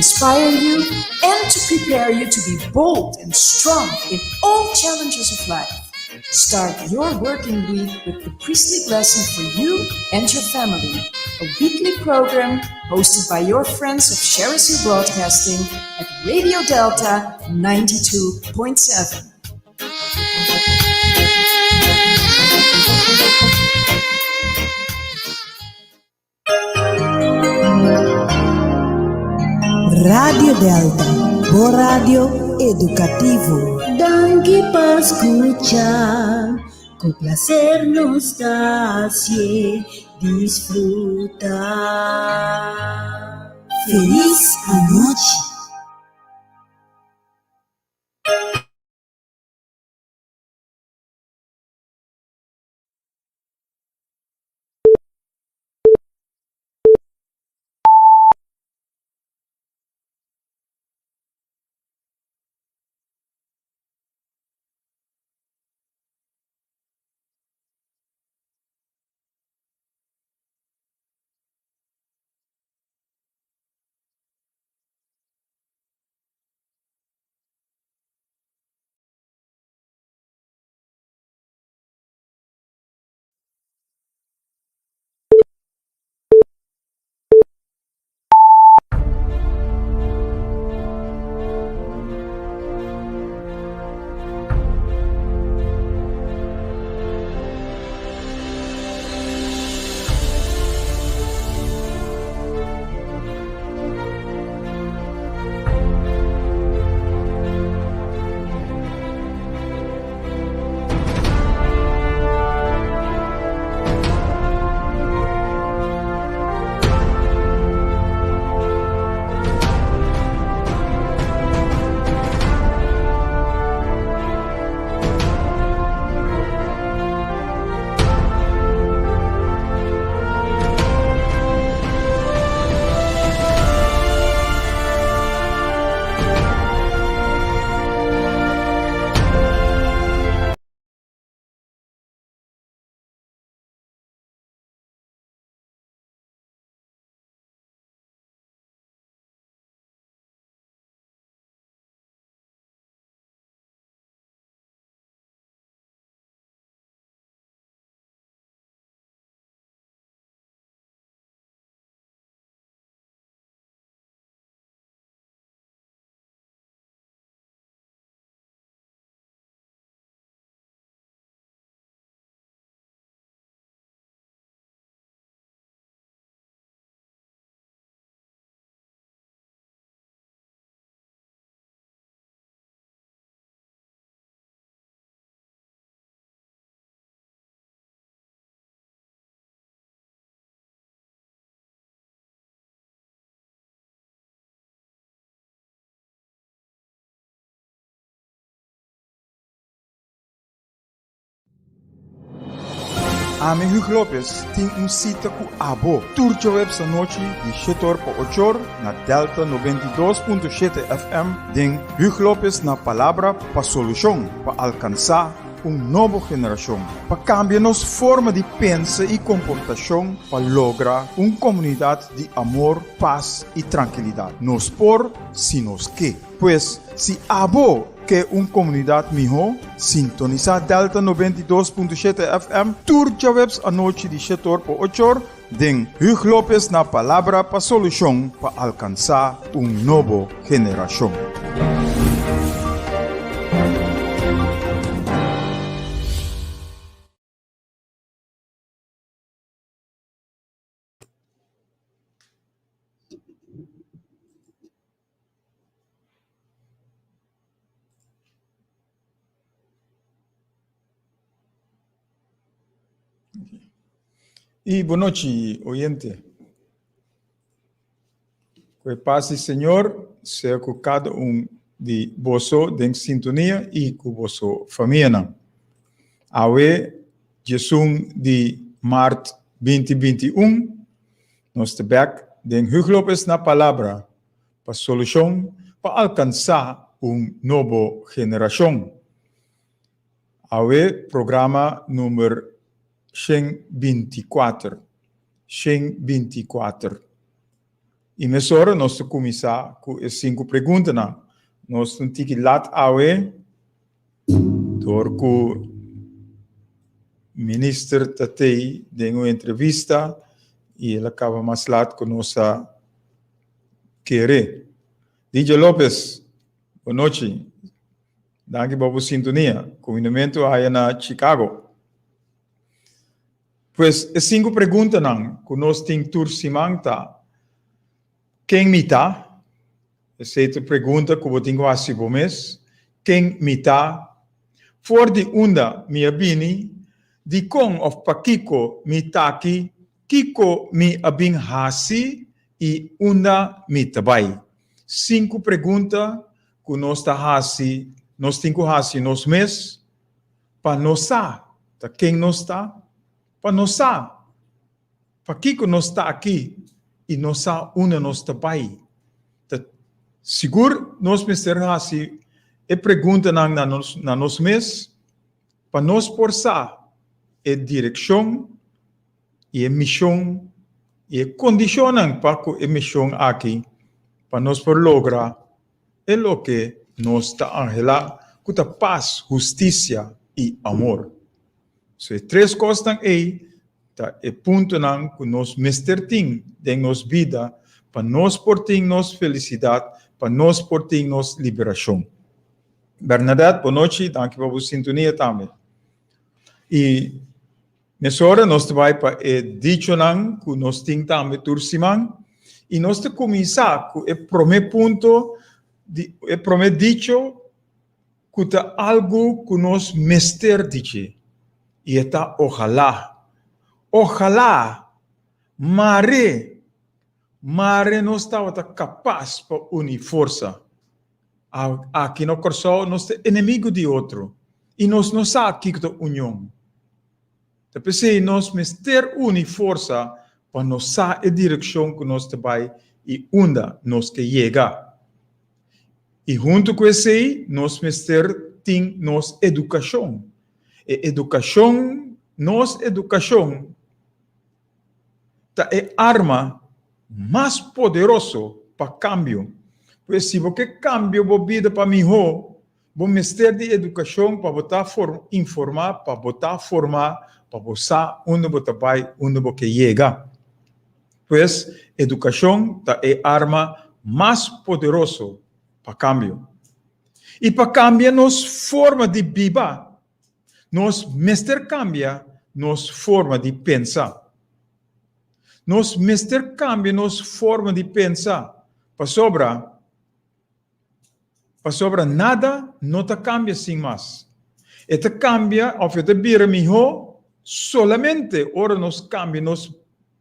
inspire you and to prepare you to be bold and strong in all challenges of life. Start your working week with the priestly blessing for you and your family, a weekly program hosted by your friends of Sherisy Broadcasting at Radio Delta 92.7. Radio Delta, bo radio edukativo. Danki pa skucha, ku plaser nos ta hasié disfrutá. Felis anochi. Ami Hugo Lopez tin un sita ku abo tur djaweps anochi di shete or pa ocho or na Delta 92.7 FM den Hugo Lopez na Palabra pa Solushon pa alkansá un nobo generashon pa kambia nos forma di pensa i komportashon pa logra un komunidat di amor, pas i trankilidat. Nos por si nos ke. Pues, si abo ke un komunidat mihó, sintonisá Delta 92.7 FM tur djaweps anochi di shetor pa ochor den Huug Lopez na Palabra pa Solushon pa alkansá un nobo generashon. Y bon nochi, oyente. Ku e pas di Señor sea ku kada un di boso den sintonia i ku boso famianan. Awe, diesun di mart 2021, nos ta bek den Huug Lopez na Palabra pa solushon pa alkansá un nobo generashon. Awe programa number 124. 124. I mesora nos ta kuminsá ku e sinku preguntanan. Nos ta un tiki lat awe dor ku minister ta tei den un entrevista i el a kaba mas lat ku nos a kere. DJ Lopez, bon nochi. Danki pa bo sintonia. Kumindamentu aya na Chicago. Pues e sinku preguntanan ku nos tin tur siman ta, Ken mi ta? Esei ta pregunta ku bo tin ku hasi bo mes. Ken mi ta? For di unda mi a bini? Dikon òf pakiko mi ta aki? Kiko mi a bin hasi i unda mi ta bai? Sinku pregunta ku nos ta hasi, nos tin ku hasi nos mes pa nos sa ta ken nos ta, pa nos sa pakiko nos ta aki i nos sa unda nos ta bai. Ta sigur nos mester hasi e preguntanan na nos na nos mes pa nos por sa e direkshon i e mishon i e kondishonnan pa ku e mishon aki pa nos por logra e loke nos ta anhelá, ku ta pas, hustisia i amor. So e tres kosnan ei ta e puntonan ku nos mester tin den nos bida pa nos por tin nos felisidat, pa nos por tin nos liberashon. Bernadette, bon nochi, danki pa bo sintonia tambe. I mesora nos ta bai pa e dichonan ku nos tin tambe tur siman i nos ta kuminsá ku e promé punto di e promé dicho ku ta algu ku nos mester di dje i e ta ohalá. Ohalá! Mare! Mare nos tabata kapas pa uni forsa. Aki na Kòrsou nos ta enemigu di otro i nos no sa kiko ta union. Ta p'esei nos mester uni forsa pa nos sa e direkshon ku nos ta bai i unda nos ke yega. I huntu ku esei nos mester tin nos edukashon. E edukashon, nos edukashon ta e arma mas poderoso pa kambio. Pues si bo ke kambio bo bida pa mihó, bo mester di edukashon pa bo ta informá, pa bo ta formá, pa bo sa unda bo ta bai, unda bo ke yega. Pues edukashon ta e arma mas poderoso pa kambio. I pa kambia nos forma di biba, Nos mester kambia nos forma di pensa. Nos mester kambia nos forma di pensa pasobra pasobra nada no ta kambia sin mas. E ta kambia òf e ta bira mihó solamente ora nos kambia nos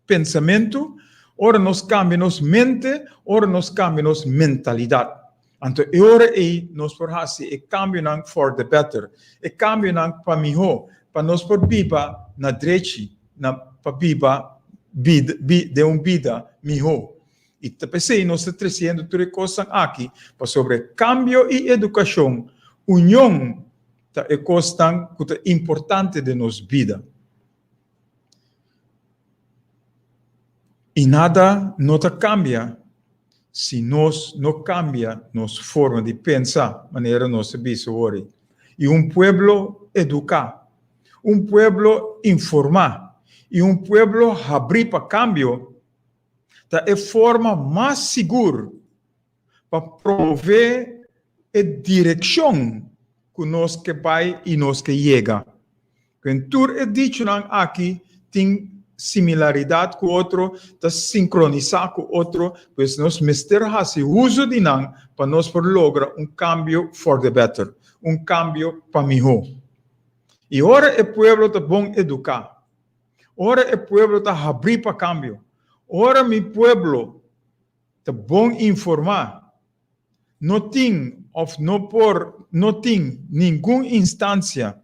pensamentu, ora nos kambia nos mente, ora nos kambia nos mentalidat. Anto e ora ei nos por hasi e kambionan for the better, e kambionan pa mihó, pa nos por biba na drechi, na pa biba bida bi den un bida mihó. I ta p'esei nos ta tresiendo tur e kosnan aki, pasobra e kambio i edukashon, union ta e kosnan ku ta importante den nos bida. I nada no ta kambia si nos no kambia nos forma di pensa, manera nos a bisa wori. I un pueblo eduká, un pueblo informá i un pueblo habrí pa kambio ta e forma mas sigur pa promové e direkshon ku nos ke bai i nos ke yega. Ken tur e dichonan aki tin similaridat ku otro, ta sinkronisá ku otro, pues nos mester hasi uso di nan pa nos por logra un kambio for the better, un kambio pa mihó. I ora e pueblo ta bon eduká, ora e pueblo ta habrí pa kambio, ora mi pueblo ta bon informá, no tin òf no por no tin ningun instansia,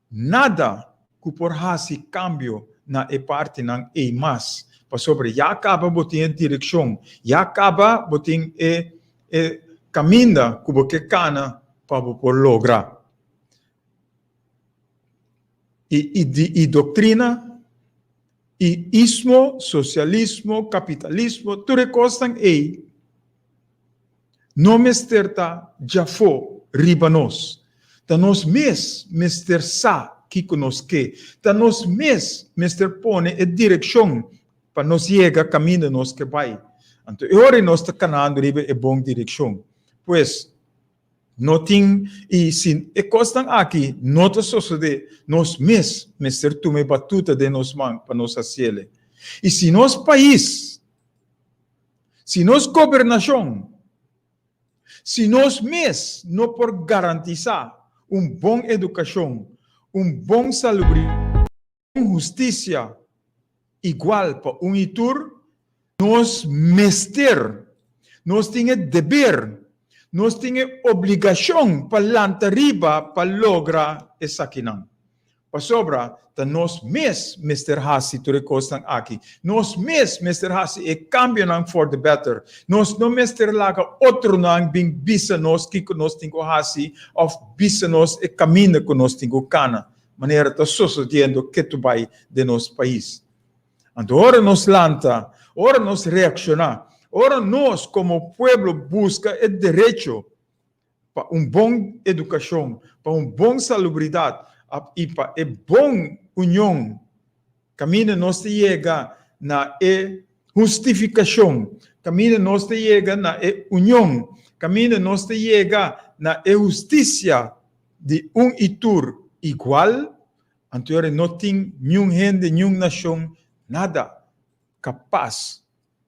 nada ku por hasi kambio na e partinan ei mas, pasobra ya kaba bo tin e direkshon, ya kaba bo tin e e kaminda ku bo ke kana pa bo por logra. I i i doktrina. I ismo, sosialismo, kapitalismo, tur e kosnan ei no mester ta djafó riba nos. Ta nos mes mester sa kiko nos ke. Ta nos mes mester pone e direkshon pa nos yega kaminda nos ke bai. Anto e ora ei nos ta kanando riba e bon direkshon. Pues, no tin, i si e kosnan aki no ta sosodé, nos mes mester tuma e batuta den nos man pa nos hasiele. I si nos pais, si nos gobernashon, si nos mes no por garantisá un bon edukashon, un bon salubridat, un hustisia igual pa un i tur, nos mester, nos tin e deber, nos tin e obligashon pa lanta riba pa logra esakinan. Pasobra ta nos mes mester hasi tur e kosnan aki. Nos mes mester hasi e kambionan for the better. Nos no mester laga otronan bin bisa nos kiko nos tin ku hasi òf bisa nos e kaminda ku nos tin ku kana. Manera ta sosodiendo ketu bai den nos pais. Anto ora nos lanta, ora nos reakshoná, ora nos komo pueblo buska e derecho pa un bon edukashon, pa un bon salubridat i pa e bon union kaminda nos ta yega na e hustifikashon, kaminda nos ta yega na e union, kaminda nos ta yega na e hustisia di un i tur igual, anto yora no tin niun hende, niun nashon, nada kapas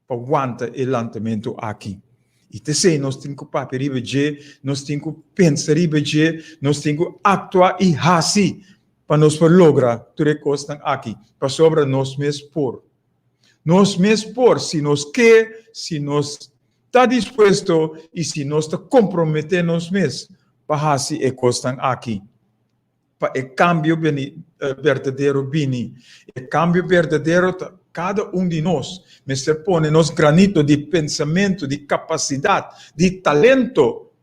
pa wanta e lantamentu aki. I t'esei nos tin ku papia riba dje, nos tin ku pensa riba dje, nos tin ku aktua i hasi pa nos por logra tur e kosnan aki, pasobra nos mes por. Nos mes por si nos ke, si nos ta dispuesto i si nos ta komprometé nos mes pa hasi e kosnan aki, pa e kambio berdadero bini. E kambio berdadero ta kada un di nos mester pone nos granito di pensamentu, di kapasidat, di talento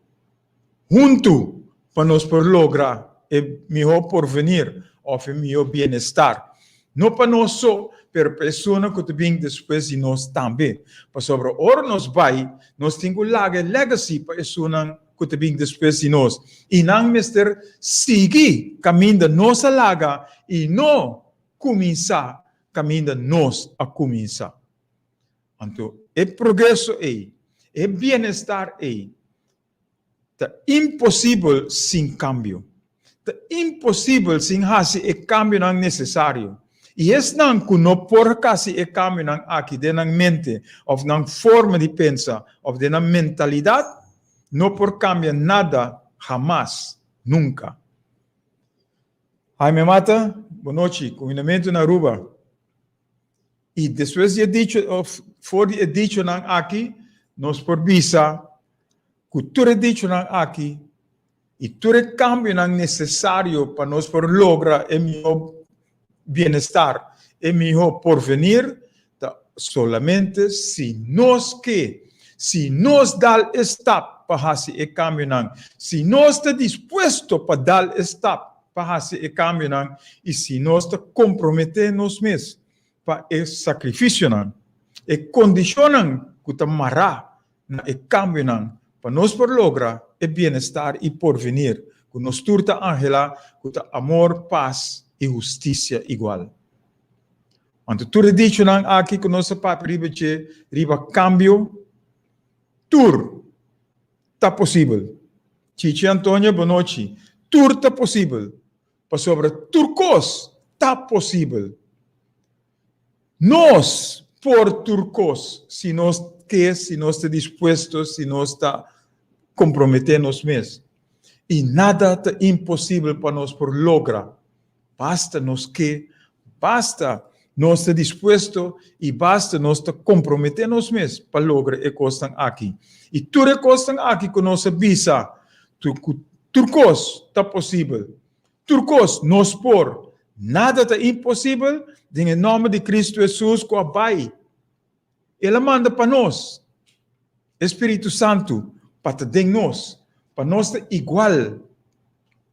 huntu pa nos por logra e mihó porvenir òf e mihó bienestar, no pa nos so, pero pa esunnan ku ta bin despues di nos tambe. Pasobra ora nos bai, nos tin ku laga e legacy pa esunnan ku ta bin despues di nos, i nan mester sigui kaminda nos a laga i no kuminsá kaminda nos a kuminsá. Anto e progreso ei, e bienestar ei, ta imposibel sin kambio. Ta imposibel sin hasi e kambionan nesesario. I esnan ku no por hasi e kambionan aki den nan mente òf nan forma di pensa òf den nan mentalidat, no por kambia nada hamas, nunka. Jaime Mata, bonochi. Kuminamentu na Aruba. I despues di e dicho, of for di e dichonan aki, nos por bisa ku tur e dichonan aki i tur e kambionan nesesario pa nos por logra e mihó bienestar, e mihó porvenir, ta solamente si nos ke, si nos dal e stap pa hasi e kambionan, si nos ta dispuesto pa dal e stap pa hasi e kambionan i si nos ta komprometé nos mes pa e sakrifisionan, e kondishonnan ku ta mará na e kambionan pa nos por logra e bienestar i porvenir ku nos tur ta anhelá, ku ta amor, pas i hustisia igual. Anto tur e dichonan aki ku nos a papia riba dje riba kambio, tur ta posibel. Chichi Antonio, bonochi. Tur ta posibel, pasobra tur kos ta posibel. Nos por tur kos si nos ke, si nos ta dispuesto, si nos ta komprometé nos mes. I nada ta imposibel pa nos por logra. Basta nos ke, basta nos ta dispuesto i basta nos ta komprometé nos mes pa logra e kosnan aki. I tur e kosnan aki ku nos a bisa, ku tur kos ta posibel, tur kos nos por, nada ta imposibel den e nòmber di Kristu Hesus ku a bai. El a manda pa nos e Spiritu Santu pa ta den nos, pa nos ta igual.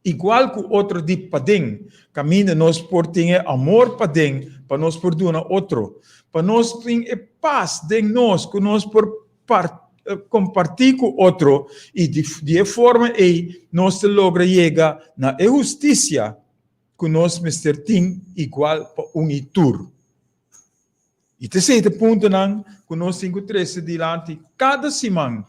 Igual ku otro di paden, kaminda nos por tin e amor paden pa nos por duna otro, pa nos tin e pas den nos ku nos por kompartí ku otro i di e forma ei nos ta logra yega na e hustisia ku nos mester tin igual pa un i tur. I ta esei ta puntonan ku nos tin ku trese dilanti kada siman.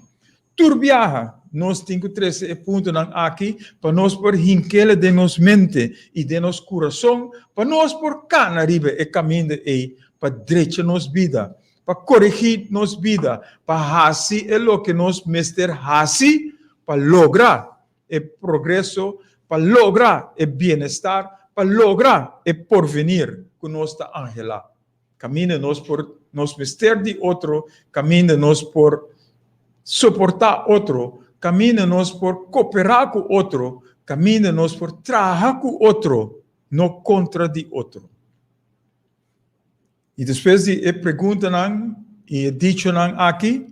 Tur biaha nos tin ku trese e puntonan aki pa nos por hink'el den nos mente i den nos kurason pa nos por kana riba e kaminda ei pa drecha nos bida, pa koregí nos bida, pa hasi e loke nos mester hasi pa logra e progreso, pa logra e bienestar, pa logra e porvenir ku nos ta anhelá. Kaminda nos por nos mester di otro, kaminda nos por soportá otro, kaminda nos por koperá ku otro, kaminda nos por traha ku otro, no kontra di otro. I despues di e preguntanan i e dichonan aki,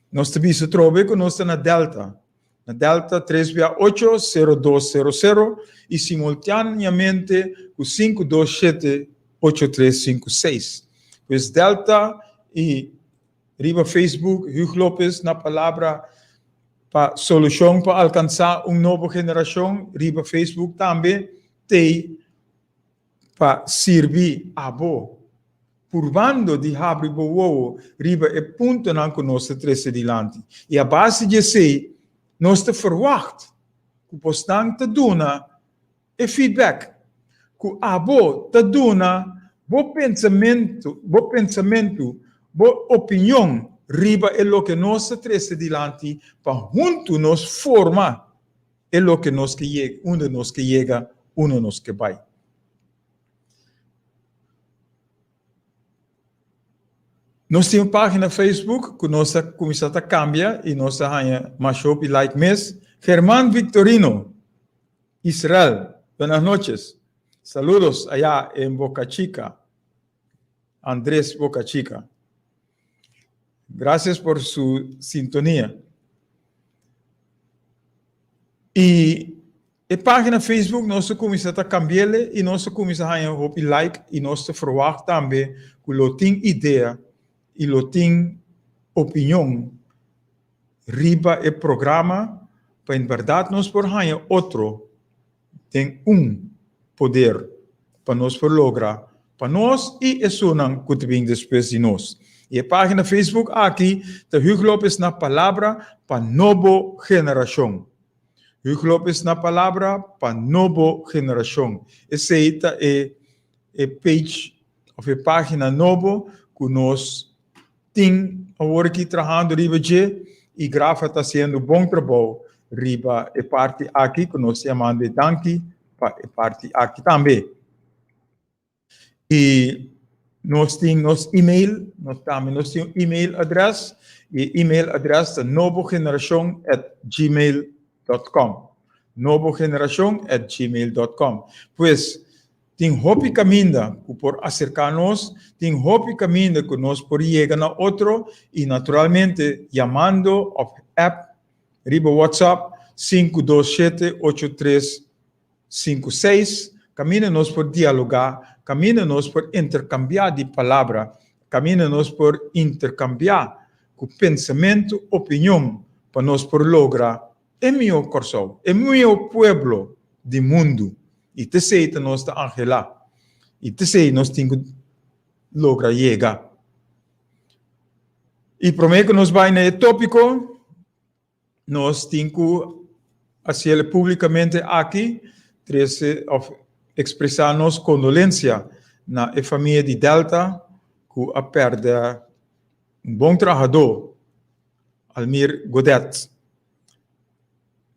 nos ta bisa trobe ku nos ta na Delta. Na Delta tres bia ocho, sero dos sero sero i simultaneamente ku sinku dos shete, ocho tres sinku seis. Pues Delta i riba Facebook Hugh Lopez na palabra pa solushon pa alkansá un nobo generashon riba Facebook tambe t'ei pa sirbi abo, purbando di habri bo wowo riba e puntonan ku nos ta trese dilanti. I a base di esei, nos ta ferwagt ku bosnan ta duna e feedback, ku abo ta duna bo pensamentu, bo pensamentu, bo opinion riba e loke nos ta trese dilanti pa huntu nos forma e loke nos ke yega, unda nos ke yega, unda nos ke bai. Nos tin un página Facebook ku nos a kuminsá ta kambia i nos a haña mas hopi like mes. Germán Victorino, Israel, buenas noches. Saludos allá en Boca Chica. Andrés Boca Chica. Gracias por su sintonía. I e página Facebook nos a kuminsá ta kambi'el i nos a kuminsá haña hopi like i nos ta ferwagt tambe ku lo tin idea i lo tin opinion riba e programa pa en bèrdat nos por haña otro den un poder pa nos por logra pa nos i esunnan ku ta bin despues di nos. I e página Facebook aki ta Hugh Lopez na Palabra pa Nobo Generashon. Hugh Lopez na Palabra pa Nobo Generashon. Esei ta e e page òf e página nobo ku nos Tin awor aki trahando riba dje y Grafa ta haciendo bon trabou riba e parti aki cu nos ta yamando e danki pa e parti aki tambe. Y nos tin nos email, nos tambe nos tin un email adres y e email adres ta nobogeneracion at gmail dot com nobogeneracion at gmail dot com. Pues Tin hopi kaminda ku por aserká nos, tin hopi kaminda ku nos por yega na otro i naturalmente yamando òf app riba WhatsApp 527 8356 kaminda nos por dialogá, kaminda nos por interkambiá di palabra, kaminda nos por interkambiá ku pensamentu, opinion pa nos por logra e mihó Kòrsou, e mihó pueblo di mundu. I t'esei ta nos ta anhelá. I t'esei nos tin ku logra yega. I promé ku nos bai na e tópiko, nos tin ku hasiel públikamente aki, trese òf ekspresá nos kondolensia na e famia di Delta ku a pèrdè un bon trahadó, Almir Godet.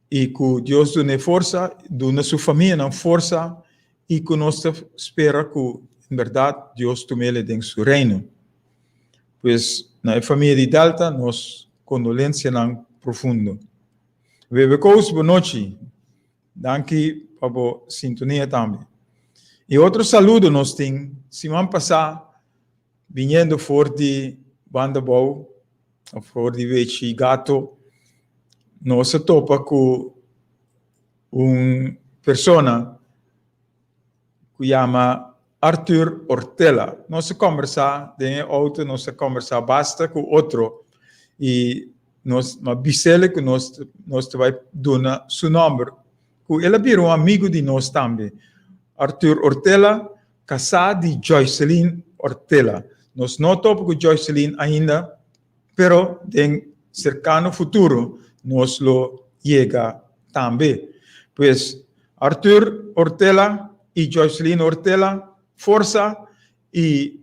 I ku Dios dun'é forsa, duna su famianan forsa i ku nos ta spera ku en bèrdat Dios tum'el den su reino. Pues na e famia di Delta nos kondolensianan profundo. Bebe Kous bo nochi. Danki pa bo sintonia tambe. I otro saludo nos tin siman pasá biniendo for di Banda Bou of for di Wechi Gato, nos a topa ku un persona ku yama Arthur Ortela. Nos a kombersá den e outo, nos a kombersá basta ku otro i nos a bis'el ku nos nos ta bai duna su nòmber, ku el a bira un amigu di nos tambe. Arthur Ortela, kasá di Joyceline Ortela. Nos no topa ku Joyceline ainda, pero den serkano futuro nos lo yega tambe. Pues Arthur Ortela i Joyceline Ortela, forsa i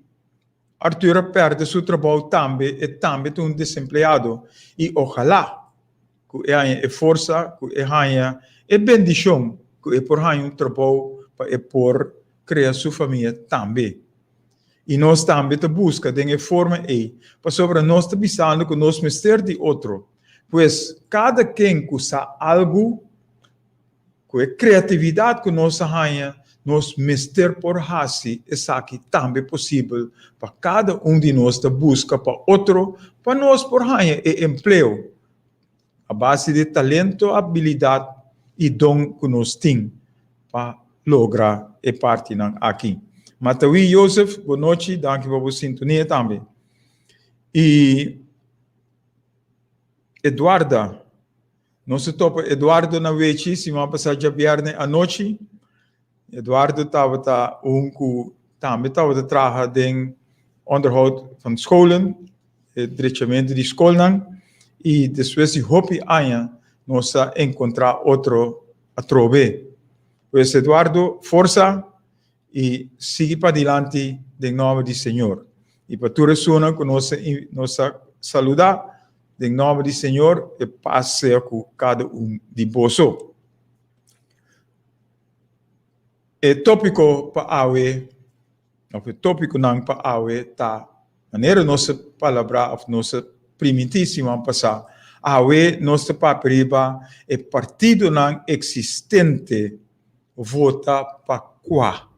Arthur a pèrdè su trabou tambe, e tambe ta un desempleado i ojalá ku e haña e forsa, ku e haña e bendishon ku e por haña un trabou pa e por krea su famia tambe. I nos tambe ta buska den e forma ei, pasobra nos ta bisando ku nos mester di otro. Pues, kada ken ku sa algu, ku e kreatividat ku nos a haña, nos mester por hasi esaki tambe posibel pa kada un di nos ta buska pa otro pa nos por haña e empleo a base di talento, abilidat i don ku nos tin pa logra e partinan aki. Matawi Joseph, bo nochi, danki pa bo sintonia tambe. I Eduarda, nos a topa Eduardo na Wechi siman pasá djabièrnè anochi. Eduardo tabata un ku tambe tabata traha den onderhoud van scholen, e drechamentu di skolnan, i despues di hopi aña nos a enkontrá otro atrobe. Pues Eduardo, forsa i sigui padilanti den nòmber di Señor. I pa tur esunnan ku nos nos a saludá, den nòmber di Señor, e pas sea ku kada un di boso. E tópiko pa awe, òf e tópikonan pa awe ta, manera nos a palabrá òf nos a primintí siman pasá, awe nos ta papia riba e partidonan eksistente vota pa kua.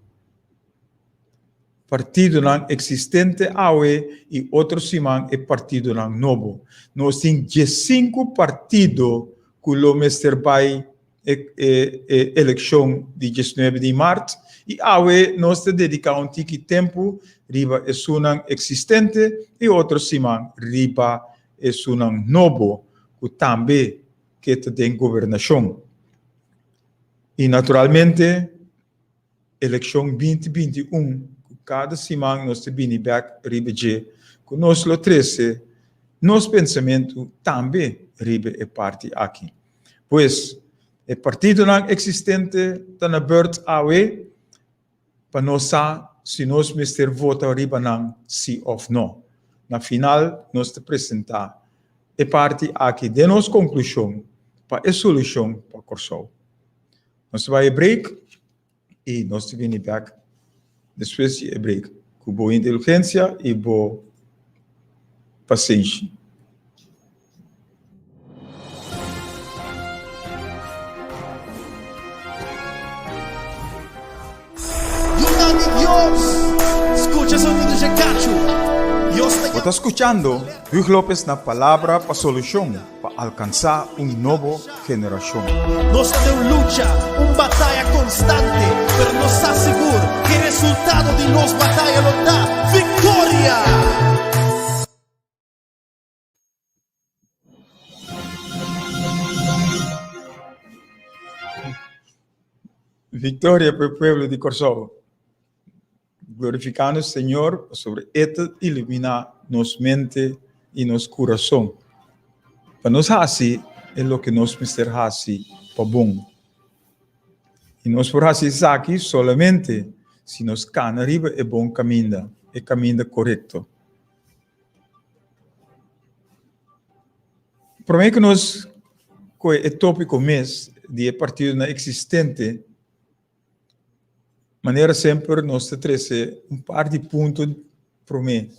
Partidonan eksistente awe i otro siman e partidonan nobo. Nos tin diesinku partido ku lo mester bai e e elekshon di diesnuebe di mart i awe nos ta dediká un tiki tempu riba esunnan eksistente i otro siman riba esunnan nobo ku tambe ke ta den gobernashon. I naturalmente Elekshon 2021 ku kada siman nos ta bini bèk riba dje ku nos lo trese nos pensamentu tambe riba e parti aki. Pues, e partidonan eksistente ta na bùrt awe pa nos sa si nos mester vota riba nan si òf no. Na final nos ta presentá e parti aki den nos konklushon pa e solushon pa Kòrsou. Nos ta bai e break i nos ta bini bek despues di e break ku bo inteligensia i bo pasenshi. Bo ta skuchando Huug Lopez na Palabra pa Solushon pa alkansá un nobo generashon. Nos ta den un lucha, un bataya konstante, pero nos sa sigur ku e resultado di nos bataya lo ta viktoria! Viktoria pa e pueblo di Kòrsou. Glorificando Señor pasobra E ta ilumina nos mente y nos curason pa nos haci e loke nos mester haci pa bon. Y nos por haci esaki solamente si nos cana riba e bon caminda, e caminda corecto. Prome cu nos coge e topico mes di e partidonan existente, Manera semper nos ta trese un par di punto promé.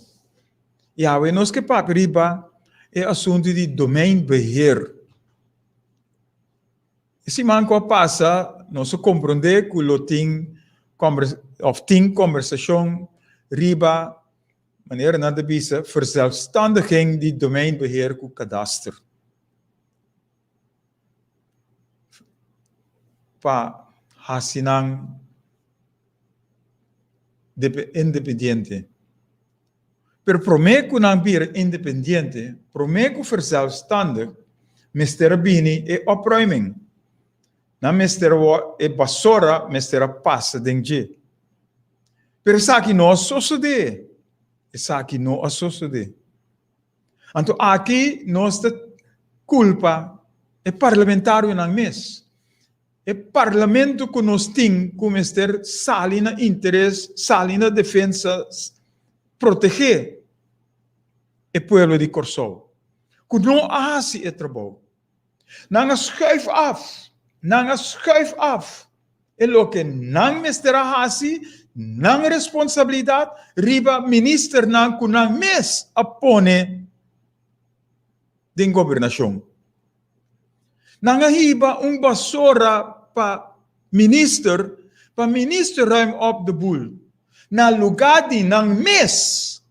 I awe nos ke papia riba e asuntu di domeinbeheer. E siman ku a pasa nos a komprondé ku lo tin òf tin kombersashon riba manera nan ta bisa verzelfstandiging di domeinbeheer ku kadaster. Pa hasi nan independiente. Pero promé ku nan bira independiente, promé ku verzelfstandig, mester a bini e opruiming. Nan mester a e basora mester a pasa den dje. Pero esaki no a sosodé. Esaki no a sosodé. Anto aki nos ta kulpa e parlamentarionan mes. E parlamento ku nos tin ku mester sali na interes, sali na defensa, protegé e pueblo di Kòrsou, ku no a hasi e trabou. Nan a schuif af, nan a schuif af e loke nan mester a hasi, nan responsabilidat riba ministernan ku nan mes a pone den gobernashon. Nan a hiba un basora pa minister, pa minister ruim op de boel. Na luga di nan mes,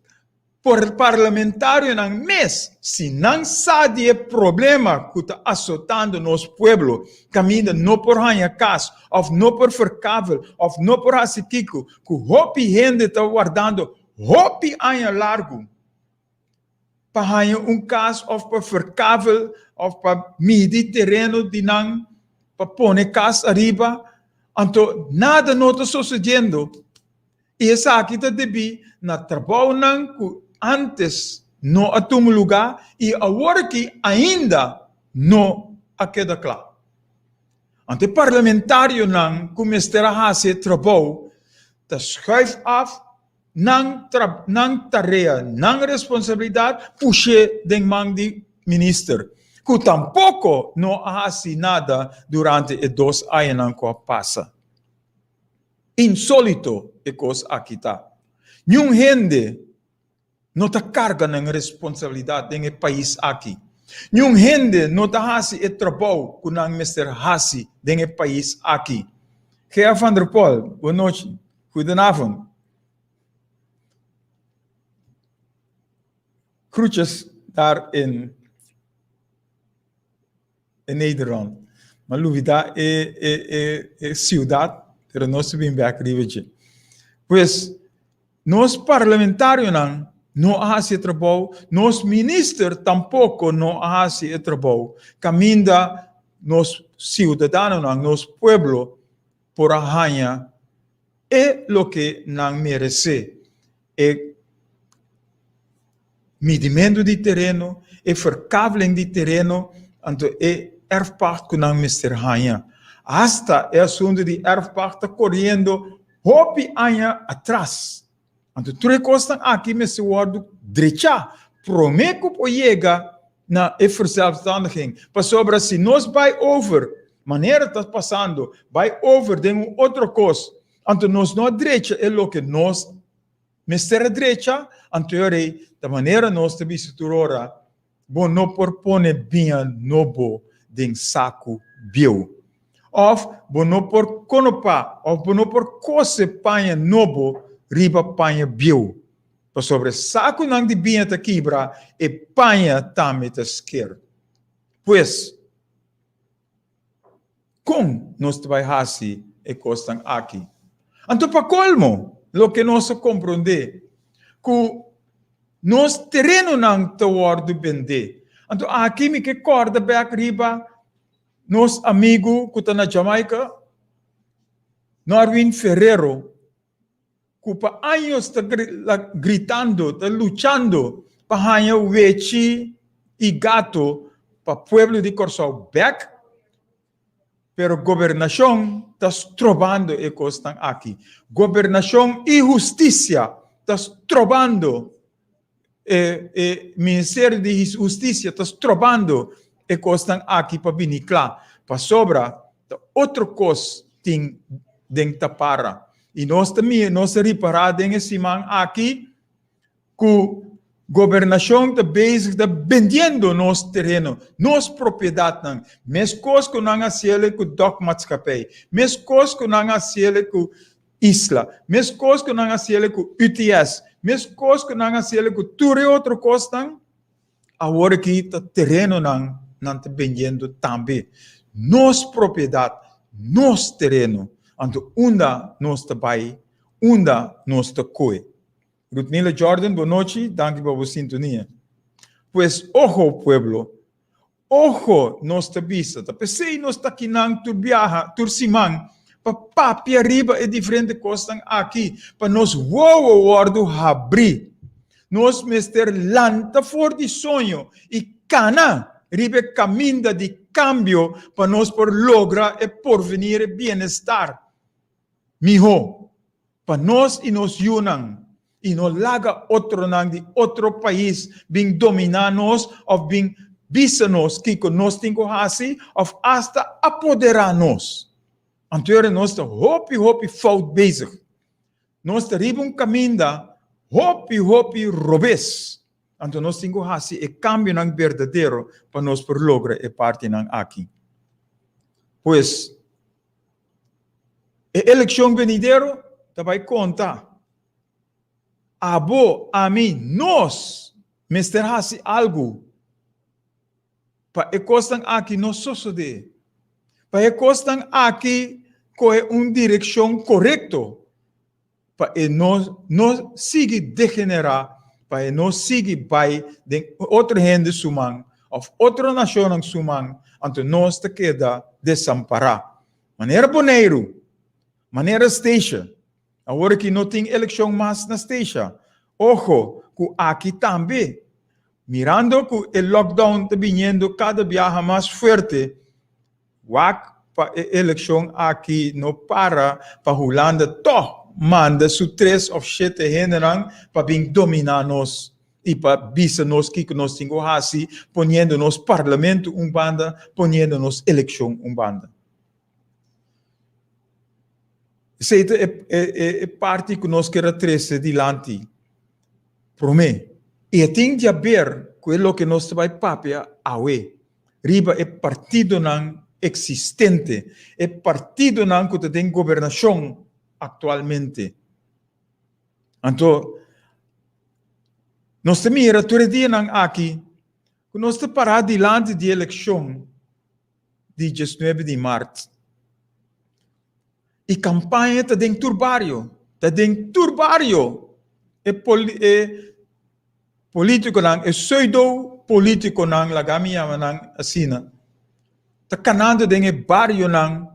por parlamentarionan mes, si nan sa di e problema cu ta asotando nos pueblo, caminda no por haña cas, of no por verkavel, of no por haci kico, cu hopi hende ta wardando hopi aña largo pa haña un kas òf pa verkavel òf pa midi tereno di nan pa pone kas ariba, anto nada no ta sosediendo i esaki ta debí na trabounan ku ántes no a tuma lugá i awor aki ainda no a keda kla. Anto e parlamentarionan ku mester a hasi e trabou ta schuif af Nan tra nan tarea, nan responsabilidad push'é den man di minister, cu tampoco no a haci nada durante e dos añanan cu a pasa. Insolito e cos aki ta. Niun hende no ta carga nan responsabilidad den e pais aki. Niun hende no ta haci e trabou cu nan mester haci den e pais aki. Gea van der Pol, bon nochi. Goedenavond. Groetjes daar in, in Nederland. Maar lubida e, e, e, e ciudad, pero nos ta bin bek riba dje. Pues, nos parlamentarionan no a hasi e trabou, nos minister tampoco no a hasi e trabou. Caminda nos ciudadanonan, nos pueblo, por a haña e loke nan meresé, e midimentu di tereno, e verkaveling di tereno, anto e erfpacht ku nan mester haña. Asta e asuntu di erfpacht ta koriendo hopi aña atras. Anto tur e kosnan aki mester wòrdu drechá promé ku por yega na e verzelfstandiging. Pasobra si nos bai over, manera ta pasando, bai over den un otro kos, anto nos no a drecha e loke nos mester a drecha, anto e ora ei ta manera nos ta bisa tur ora, Bo no por pone biña nobo den saku bieu. Òf bo no por konopá òf bo no por kose paña nobo riba paña bieu, pasobra e sakunan di biña ta kibra, e paña tambe ta sker. Pues, Kon nos ta bai hasi e kosnan aki? Anto pa kolmo, loke nos a komprondé, ku nos terenonan ta wòrdu bendé. Anto aki mi ke kòrda bèk riba nos amigu ku ta na Jamaica, Norwin Ferrero, ku pa años ta gritando, ta luchando pa haña wechi i gato pa pueblo di Kòrsou bèk, pero gobernashon ta strobando e kosnan aki. Gobernashon i hustisia ta strobando e e Ministerio di Hustisia ta strobando e kosnan aki pa bini kla, pasobra ta otro kos tin den tapara. I nos ta mira, nos ta ripará den e siman aki ku gobernashon ta bezig ta bendiendo nos tereno, nos propiedatnan, meskos ku nan a hasiel ku Dokmaatschappij, meskos ku nan a hasiel ku Isla. Meskos ku nan a hasiel ku UTS, meskos ku nan a hasiel ku tur e otro kosnan, awor aki ta terenonan nan ta bendiendo tambe. Nos propiedat, nos tereno. Anto unda nos ta bai, unda nos ta koe? Rutmila Jordan, bon nochi, danki pa bo sintonia. Pues ojo pueblo, ojo nos ta bisa, ta p'esei nos ta kinan tur biaha, tur siman, pa papia riba e diferente kosnan aki, pa nos wowo wòrdu habrí. Nos mester lanta for di soño i kana riba e kaminda di kambio pa nos por logra e porvenir, e bienestar mihó pa nos i nos yunan, i no laga otronan di otro pais bin dominá nos òf bin bisa nos kiko nos tin ku hasi òf asta apoderá nos. Anto ora nos ta hopi hopi fout bezig. Nos ta riba un kaminda hopi hopi robes, anto nos tin ku hasi e kambionan berdadero pa nos por logra e partinan aki. Pues, e elekshon benidero ta bai konta. Abo, ami, nos mester hasi algu pa e kosnan aki no sosodé, pa e kosnan aki kohe un direkshon korekto, pa e no no sigui degenerá, pa e no sigui bai den otro hende su man òf otro nashonnan su man, anto nos ta keda desampará. Manera Boneiru, manera Statia, awor aki no tin elekshon mas na Statia, ojo ku aki tambe Mirando ku e lockdown ta biniendo kada biaha mas fuerte, wak pa e elekshon aki no para pa Hulanda tòg manda su tres òf shete hendenan pa bin dominá nos i pa bisa nos kiko nos tin ku hasi, poniendo nos parlamento un banda, poniendo nos elekshon un banda. Esei ta e parti ku nos kier a trese dilanti promé. I e tin di haber ku e loke nos ta bai papia awe, riba e partidonan eksistente, e partidonan ku ta den gobernashon aktualmente. Anto, nos ta mira tur e dianan aki ku nos ta pará dilanti di elekshon di diesnuebe di mart. I kampaña ta den tur bario, ta den tur bario e e politikonan, e pseudo politikonan, laga mi yama nan asina, ta kanando den e barionan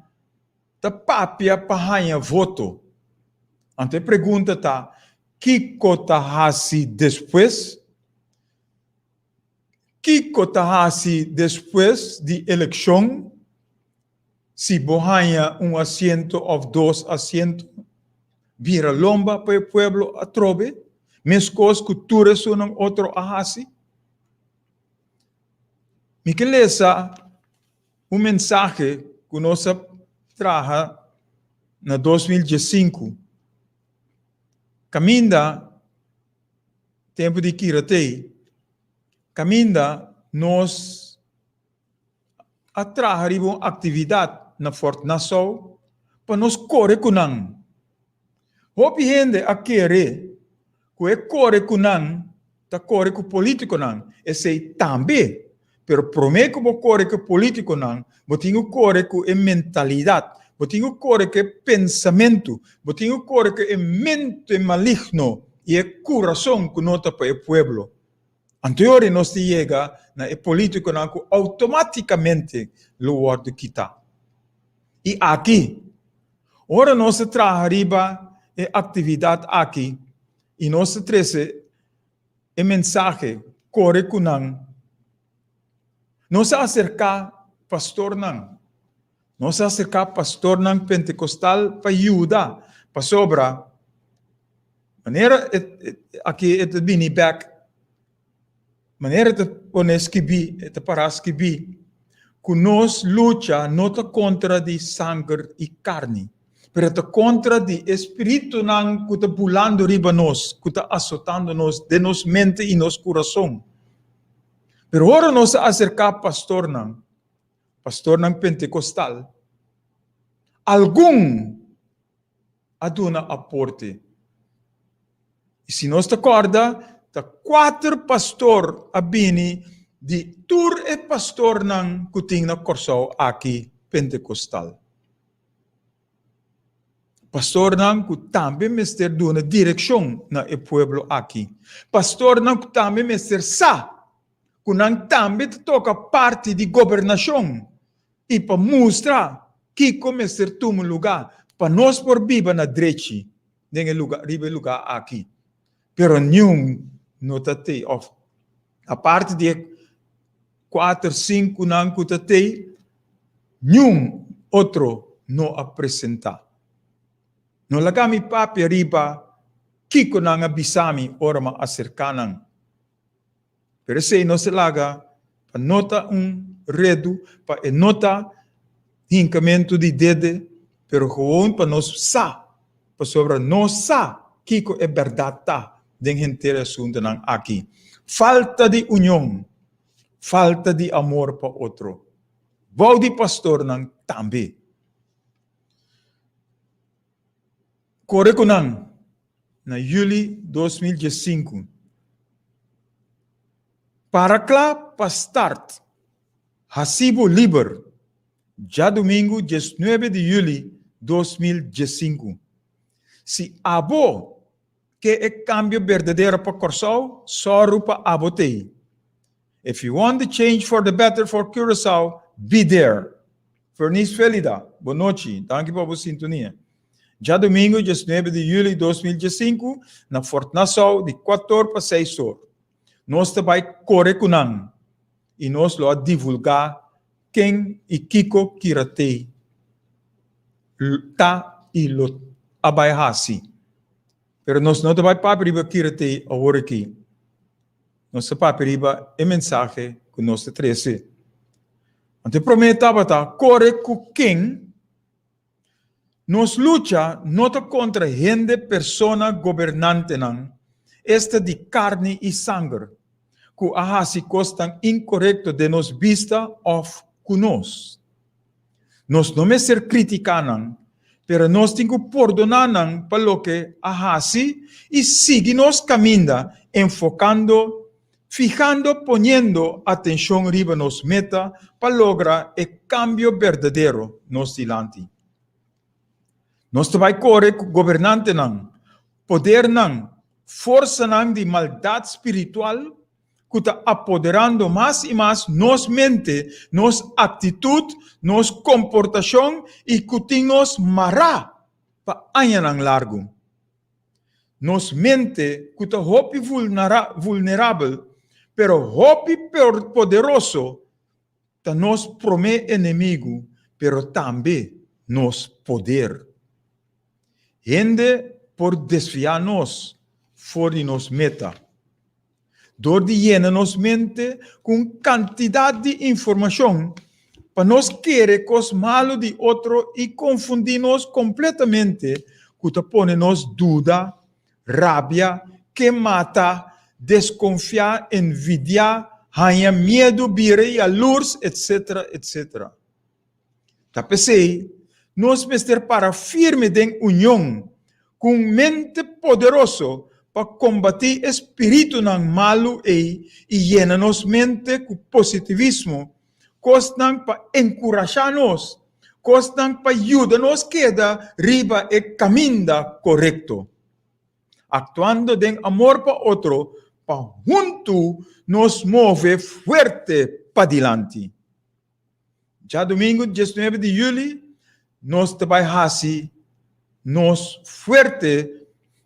ta papia pa haña voto. Anto e pregunta ta, kiko ta hasi despues? Kiko ta hasi despues di elekshon si bo haña un asiento òf dos asiento? Bira lomba pa e pueblo atrobe, meskos ku tur esunnan otro a hasi? Mi ke lesa un mensahe ku nos a traha na 2015, kaminda Tempu di Kiratei, kaminda nos a traha riba un aktividat na Fort Nassau pa nos kore ku nan. Hopi hende a kere ku e kore ku nan ta kore ku polítikonan, esei tambe. Pero promé ku bo kore ku e polítikonan, bo tin ku kore ku e mentalidat, bo tin ku kore ku e pensamentu, bo tin ku kore ku e mente maligno i e kurason ku no ta pa e pueblo. Anto e ora nos ta yega na e polítikonan ku outomátikamente lo wòrdu kitá. I aki, ora nos ta traha riba e aktividat aki i nos ta trese e mensahe kore ku nan. Nos a aserká pastornan. Nos a aserká pastornan pentekostal pa yuda, pasobra manera aki e ta bini bèk, manera e ta pone skibí, e ta pará skibí, ku nos lucha no ta kontra di sanger i karni. Pero ta kontra di e spiritunan ku ta bulando riba nos, ku ta asotando nos den nos mente i nos kurason. Pero ora nos a aserká pastornan, pastornan pentekostal, algun a duna aporte. I si nos ta kòrda, ta kuater pastor a bini di tur e pastornan ku tin na Kòrsou aki pentekostal. Pastornan ku tambe mester duna direkshon na e pueblo aki. Pastornan ku tambe mester sa ku nan tambe ta toka parti di gobernashon i pa mustra kiko mester tuma lugá pa nos por biba na drechi den e lugá riba e lugá aki. Pero niun no ta tei òf aparte di e kuater sinkunan ku ta tei, niun otro no a presentá. No laga mi papia riba kiko nan a bisa mi ora mi a aserká nan. Pero esei no se laga pa no ta un redu, pa e no ta hinkamentu di dede, pero gewoon pa nos sa, pasobra nos sa kiko e bèrdat ta den henter e asuntunan aki. Falta di union, falta di amor pa otro, bou di pastornan tambe. Kore ku nan na yüli 2015. Para kla pa start Hasi bo liber djadumingu 19 di yüli 2015. Si abo ke e kambio berdadero pa Kòrsou, sòru pa abo t'ei. If you want the change for the better for Curaçao, be there! Fernice Felida, bo nochi, danki pa bo sintonia. Djadumingu 19 di yüli 2015 na Fort Nassau di kuator pa seis or. Nos ta bai kore ku nan i nos lo a divulgá ken i kiko Kiratei ta i lo a bai hasi. Pero nos no ta bai papia riba Kiratei awor aki. Nos ta papia riba e mensahe ku nos ta trese. Anto e promé tabata kore ku ken? Nos lucha no ta kontra hende, persona, gobernantenan, esta di karni i sanger, ku a hasi kosnan inkorekto den nos bista òf ku nos. Nos no mester kritiká nan, pero nos tin ku pordoná nan pa loke a hasi i sigui nos kaminda enfokando, fihando, poniendo atenshon riba nos meta pa logra e kambio berdadero nos dilanti. Nos ta bai kore ku gobernantenan, podernan, forsanan di maldat spiritual ku ta apoderando mas i mas nos mente, nos aktitut, nos komportashon i ku tin nos mará pa añanan largu. Nos mente ku ta hopi vulnerabel pero hopi poderoso ta nos promé enemigu pero tambe nos poder. Hende por desviá nos for di nos meta. Dor di yena nos mente ku un kantidat di informashon pa nos kere kos malu di otro i konfundí nos kompletamente ku ta pone nos duda, rabia, ke mata, deskonfiá, envidiá, haña miedu, bira yalurs, etsetera, etsetera. Ta p'esei nos mester para firme den union ku un mente poderoso pa kombatí e spiritunan malu ei i yena nos mente ku positivismo, kosnan pa enkurashá nos, kosnan pa yuda nos keda riba e kaminda korekto. Aktuando den amor pa otro pa huntu nos move fuerte padilanti. Djadumingu 19 di yüli nos ta bai hasi nos fuerte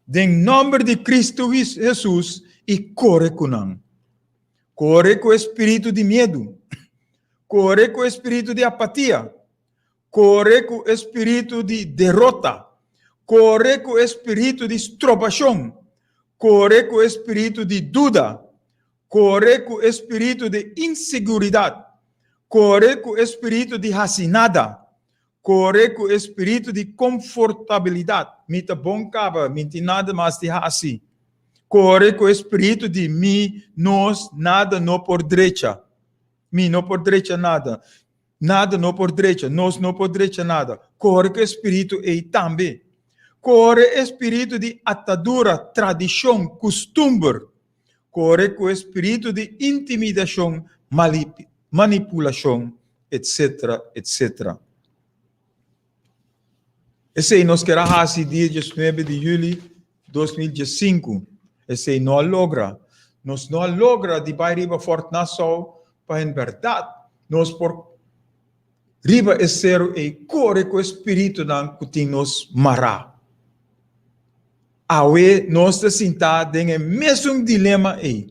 den nòmber di Kristu Hesus i kore ku nan. Kore ku e spiritu di miedu, kore ku e spiritu di apatia, kore ku e spiritu di derota, kore ku e spiritu di strobashon, kore ku e spiritu di duda, Kore ku e spiritu di inseguridat. Kore ku e spiritu di hasi nada. Kore ku e spiritu di konfortabilidat, mi ta bon kaba, mi tin nada mas di hasi. Kore ku e spiritu di mi, nos, nada no por drecha. Mi no por drecha nada. Nada no por drecha, nos no por drecha nada. Kore ku e spiritu ei tambe. Kore e spiritu di atadura, tradishon, kustumber. Kore ku e spiritu di intimidashon, manipulashon, etsetera, etsetera. Esei nos ker a hasi dia diesnuebe di yüli 2015. Esei no a logra. Nos no a logra di bai riba Fort Nassau pa en bèrdat nos por riba e seru ei kore ku e spiritunan ku tin nos mará. Awe nos ta sintá den e mesun dilema ei.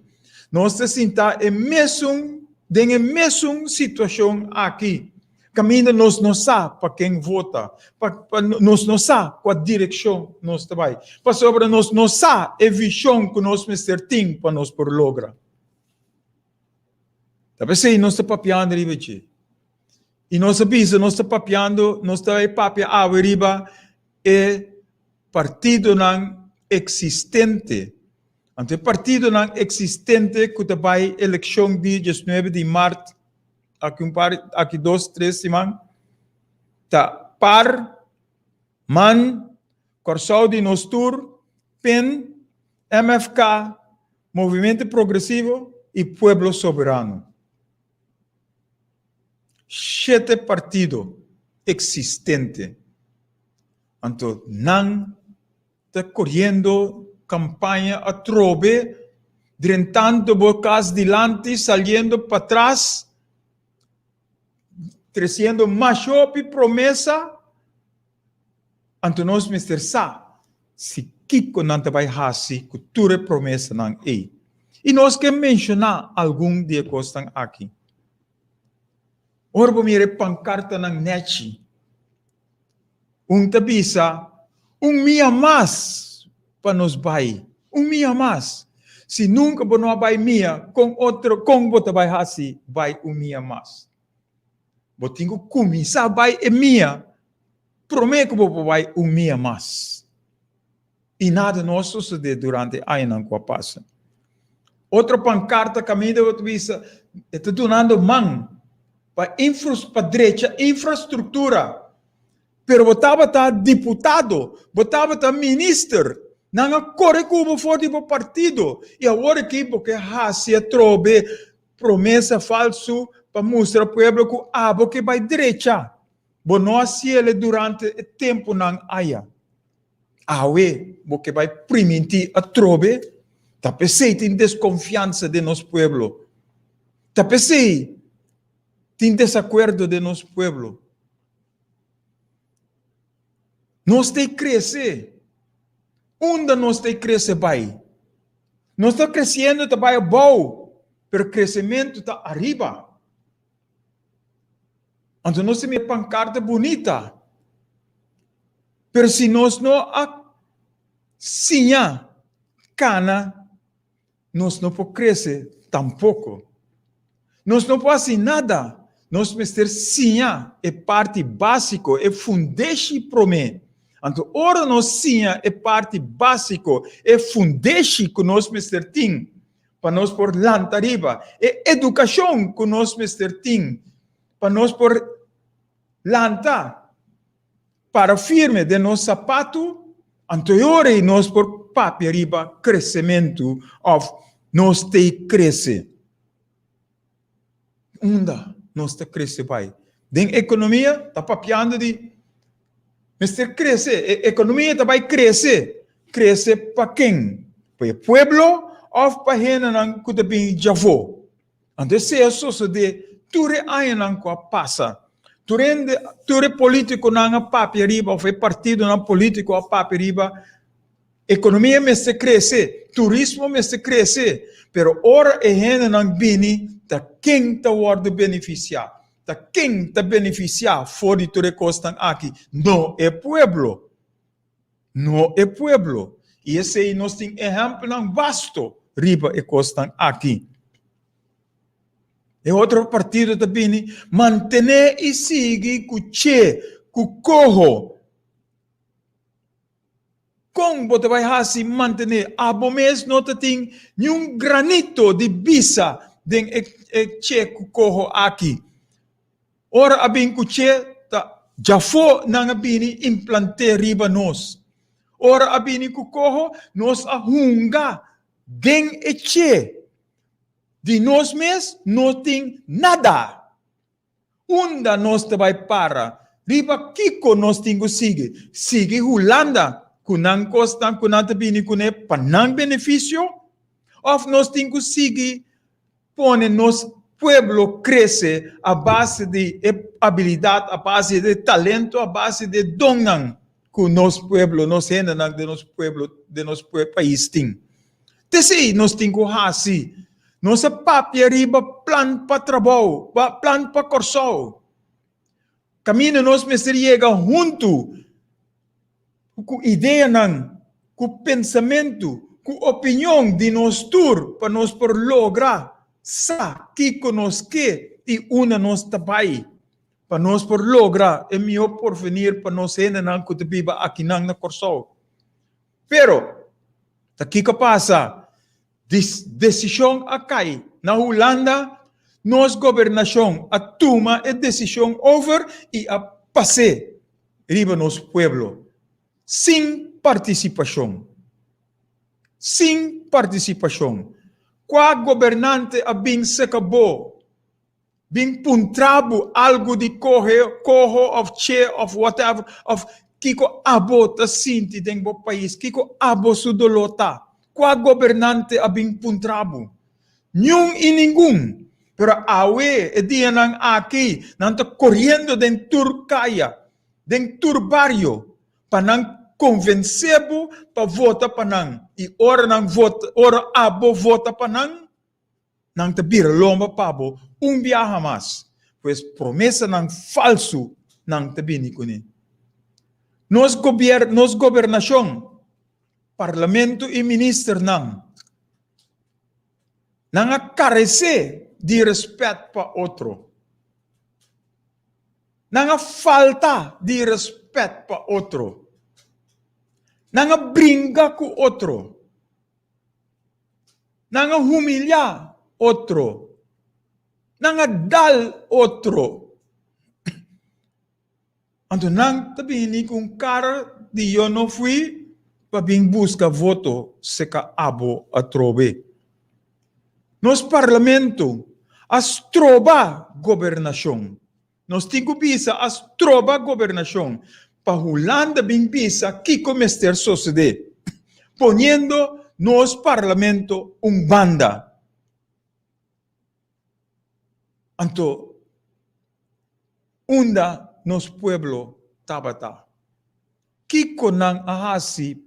Nos ta sintá e mesun den e mesun situashon aki. Kaminda nos no sa pa ken vota, pa pa nos no sa kua direkshon nos ta bai, pasobra nos no sa e vishon ku nos mester tin pa nos por logra. Ta p'esei nos ta papiando riba dje. I nos a bisa nos ta papiando, nos ta bai papia awe riba e partidonan eksistente. Anto e partidonan eksistente ku ta bai elekshon di diesnuebe di mart aki un par, aki dos, tres siman, ta par, man, Kòrsou di nos tur, pen, MFK, Movimiento Progresivo i Pueblo Soberano. Shete partido eksistente. Anto nan ta koriendo kampaña atrobe, drentando bo kas dilanti, saliendo patras, tresiendo mas hopi promesa. Anto nos mester sa si kiko nan ta bai hasi ku tur e promesanan ei. I nos ke menshoná algun di e kosnan aki. Ora bo mira e pankartanan nèchi, un ta bisa, Un mia mas pa nos bai, un mia mas. Si nunka bo no a bai mia, kon otro, kon bo ta bai hasi bai un mia mas? Bo tin ku kuminsá bai e mia promé ku bo por bai un mia mas. I nada no a sosodé durante e añanan ku a pasa. Otro pankarta kaminda bo ta bisa e ta dunando man pa pa drecha infrastruktura. Pero bo tabata diputado, bo tabata minister, nan a kore ku bo for di bo partido i awor aki bo ke hasi atrobe promesa falsu pa mustra pueblo ku abo ke bai drecha. Bo no a siele durante e tempunan aya. Awe bo ke bai primintí atrobe? Ta p'esei tin deskonfiansa den nos pueblo. Ta p'esei tin desakuerdo den nos pueblo. Nos ta e krese. Unda nos ta e krese bai? Nos ta kresiendo ta bai abou, pero kresementu ta ariba. Anto nos ta mira pankarta bunita, pero si nos no a siña kana, nos no por krese tampoko. Nos no por hasi nada. Nos mester siña e parti básiko, e fundeshi promé. Anto ora nos siña e parti básiko, e fundeshi ku nos mester tin pa nos por lanta riba, e edukashon ku nos mester tin pa nos por lanta para firme den nos sapatu, anto e ora ei nos por papia riba kresementu òf nos t'ei krese. Unda nos ta krese bai? Den ekonomia ta papiando di mester krese, e ekonomia ta bai krese. Krese pa ken? Pa e pueblo òf pa hendenan ku ta bini djafó? Anto esei a sosodé tur e añanan ku a pasa. Tur hende, tur e polítikonan a papia riba òf e partidonan polítiko a papia riba Ekonomia mester krese, turismo mester krese, pero ora e hendenan bini ta ken ta wòrdu benefisiá? Ta ken ta benefisiá for di tur e kosnan aki? No e pueblo. No e pueblo. I esei nos tin ehèmpelnan basto riba e kosnan aki. E otro partido ta bini mantené i sigui ku che, ku koho. Kon bo ta bai hasi mantené abo mes no ta tin niun granito di bisa den e e che ku koho aki? Ora a bin ku che ta djafó nan a bini implant'é riba nos. Ora a bini ku koho nos a hunga den e che. Di nos mes no tin nada. Unda nos ta bai para? Riba kiko nos tin ku sigui? Sigui Hulanda ku nan kosnan ku nan ta bini kuné pa nan benefisio? Òf nos tin ku sigui pone nos pueblo krese a base di e abilidat, a base di e talento, a base di e donnan ku nos pueblo, nos hendenan den nos pueblo, den nos pais tin? T'esei nos tin ku hasi. Nos a papia riba plan pa trabou, plan pa Kòrsou. Kaminda nos mester yega huntu ku ideanan, ku pensamentu, ku opinion di nos tur pa nos por logra sa kiko nos ke i unda nos ta bai, pa nos por logra e mihó porvenir pa nos hendenan ku ta biba akinan na Kòrsou. Pero, ta kiko a pasa? Desishon a kai na Hulanda, nos gobernashon a tuma e desishon over i a pas'é riba nos pueblo, sin partisipashon. Sin partisipashon. Kua gobernante a bin seka bo Bin puntra bo algu di kohe, koho of che of whatever of kiko abo ta sinti den bo pais, kiko abo su doló ta. Kua gobernante a bin puntra bo? Niun i ningun. Pero awe, e dianan aki, nan ta koriendo den tur kaya, den tur bario, pa nan konvensé bo pa vota pa nan. I ora nan vota, ora abo vota pa nan, Nan ta bira lomba pa bo un biaha mas, pues promesanan falsu nan ta bini kuné. Nos gobier, nos gobernashon, parlamento i ministernan, nan a karesé di rèspèt pa otro. Nan a falta di rèspèt pa otro. Nan a bringa ku otro. Nan a humiliá otro. Nan a dal otro. Anto nan ta bini ku un kara di yo no fui pa bin buska voto seka abo atrobe. Nos parlamento a stroba gobernashon. Nos tin ku bisa a stroba gobernashon pa Hulanda bin bisa kiko mester sosodé, poniendo nos parlamento un banda. Anto unda nos pueblo tabata? Kiko nan a hasi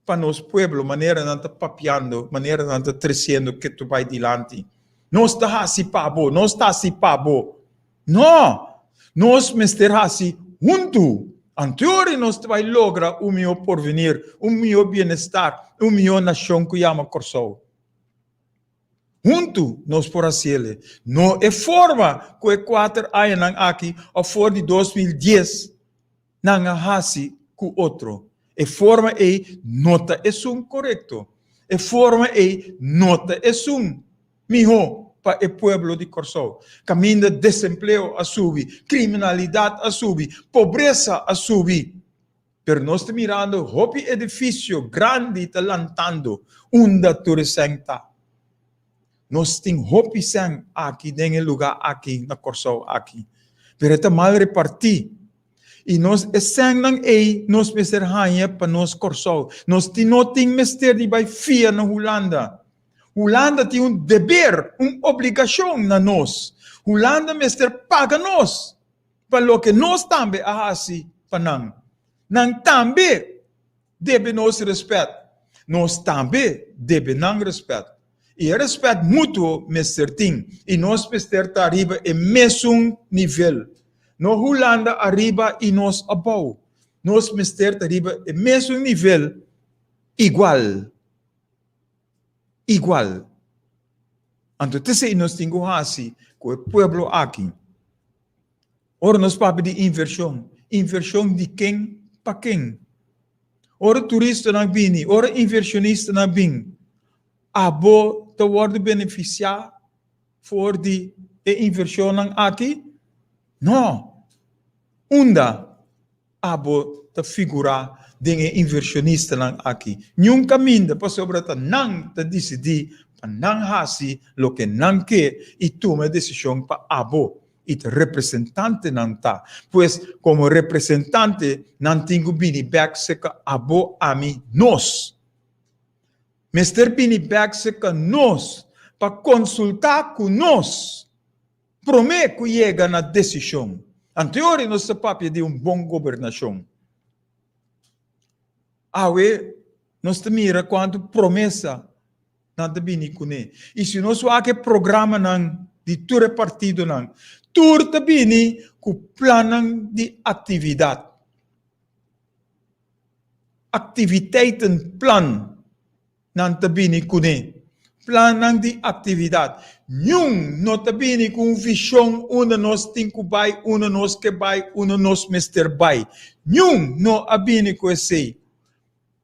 pa nos pueblo manera nan ta papiando, manera nan ta treciendo ke tu bai dilanti? Nos ta hasi pa bo, nos ta hasi pa bo. No! Nos mester hasi huntu. Anteori nos ta bai logra un mihó porvenir, un mihó bienestar, un mihó nashon ku yama Kòrsou. Huntu nos por hasiele. No e forma ku e kuater añanan aki òf for di 2010 nan a hasi ku otro. E forma ei no ta esun korekto. E forma ei no ta esun mihó pa e pueblo di Kòrsou. Kaminda desempleo a subi, kriminalidat a subi, pobresa a subi. Pero nos ta mirando hopi edifisio grandi ta lantando unda tur e sèn ta. Nos tin hopi sèn aki den e lugá aki na Kòrsou aki, pero e ta mal repartí. I nos e sènnan ei nos mester haña pa nos Kòrsou. Nos tin no tin mester di bai fia na Hulanda. Hulanda tin un deber, un obligashon na nos. Hulanda mester paga nos pa loke nos tambe a hasi pa nan. Nan tambe debe nos respet. Nos tambe debe nan respet. I e respet mutuo mester tin. I nos mester ta riba e mesun nivel. No Hulanda ariba i nos abou. Nos mester ta riba e mesun nivel igual. Igual. Anto t'esei nos tin ku hasi ku e pueblo aki. Ora nos papia di invershon, invershon di ken pa ken? Ora turistanan bini, ora invershonistanan bin, abo ta wòrdu benefisiá for di e invershonnan aki? No! Unda abo ta figurá den e invershonistanan aki? Niun kaminda, pasobra ta nan ta disidí pa nan hasi loke nan ke i tuma e desishon pa abo. i ta representante nan ta. Pues, komo representante nan tin ku bini bèk serka abo, ami, nos. Mester bini bèk serka nos pa konsultá ku nos promé ku yega na desishon. Anteori nos ta papia di un bon gobernashon. Awe nos ta mira kuantu promesa nan ta bini kuné. I si nos wak e programanan di tur e partidonan, tur ta bini ku plannan di aktividat. Activiteitenplan nan ta bini kuné. Plannan di aktividat. Niun no ta bini ku un vishon unda nos tin ku bai, unda nos ke bai, unda nos mester bai. Niun no a bini ku esei.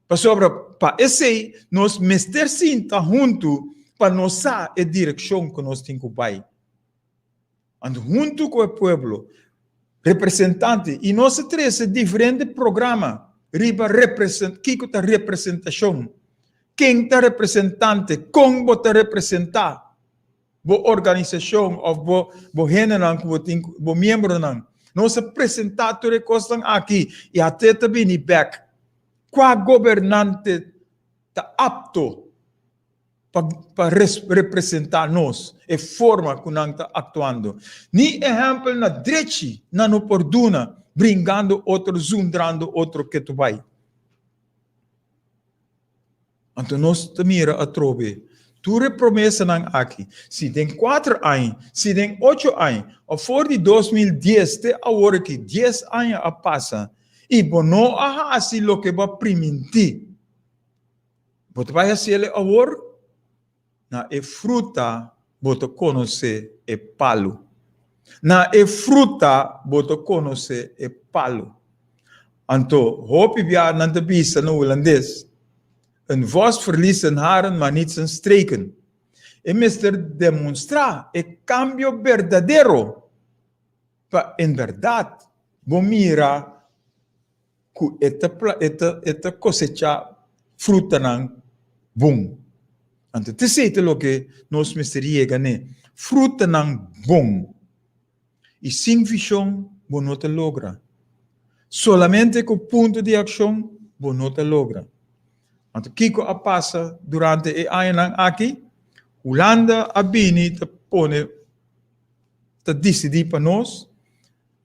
Pasobra pa esei nos mester sinta huntu pa nos sa e direkshon ku nos tin ku bai. Anto huntu ku e pueblo, representante, i nos a trese diferente programa riba represent, kiko ta representashon, ken ta representante, kon bo ta representá bo organisashon òf bo bo hendenan ku bo tin, bo miembronan. Nos a presentá tur e kosnan aki i ate ta bini bèk. Kua gobernante ta apto pa pa representá nos, e forma ku nan ta aktuando. Ni ehèmpel na drechi nan no por duna, bringando otro, zundrando otro ketu bai. Anto nos ta mira atrobe tur e promesanan aki, si den kuater aña, si den ocho aña, òf for di 2010 te awor aki, dies aña a pasa, i bo no a hasi loke bo a primintí. Bo ta bai hasiel e awor? Na e fruta bo ta konosé e palu. Na e fruta bo ta konosé e palu. Anto, hopi bia nan ta bisa na hulandes, Een vos verliest zijn haren, maar niet zijn streken. E mester demonstrá e kambio berdadero pa en bèrdat bo mira ku e ta e ta e ta kosechá frutanan bon. Anto t'esei ta loke nos mester yega n'e, frutanan bon. I sin vishon bo no ta logra. Solamente ku punto di akshon bo no ta logra. Anto kiko a pasa durante e añanan aki? Hulanda a bini ta pone ta disidí pa nos.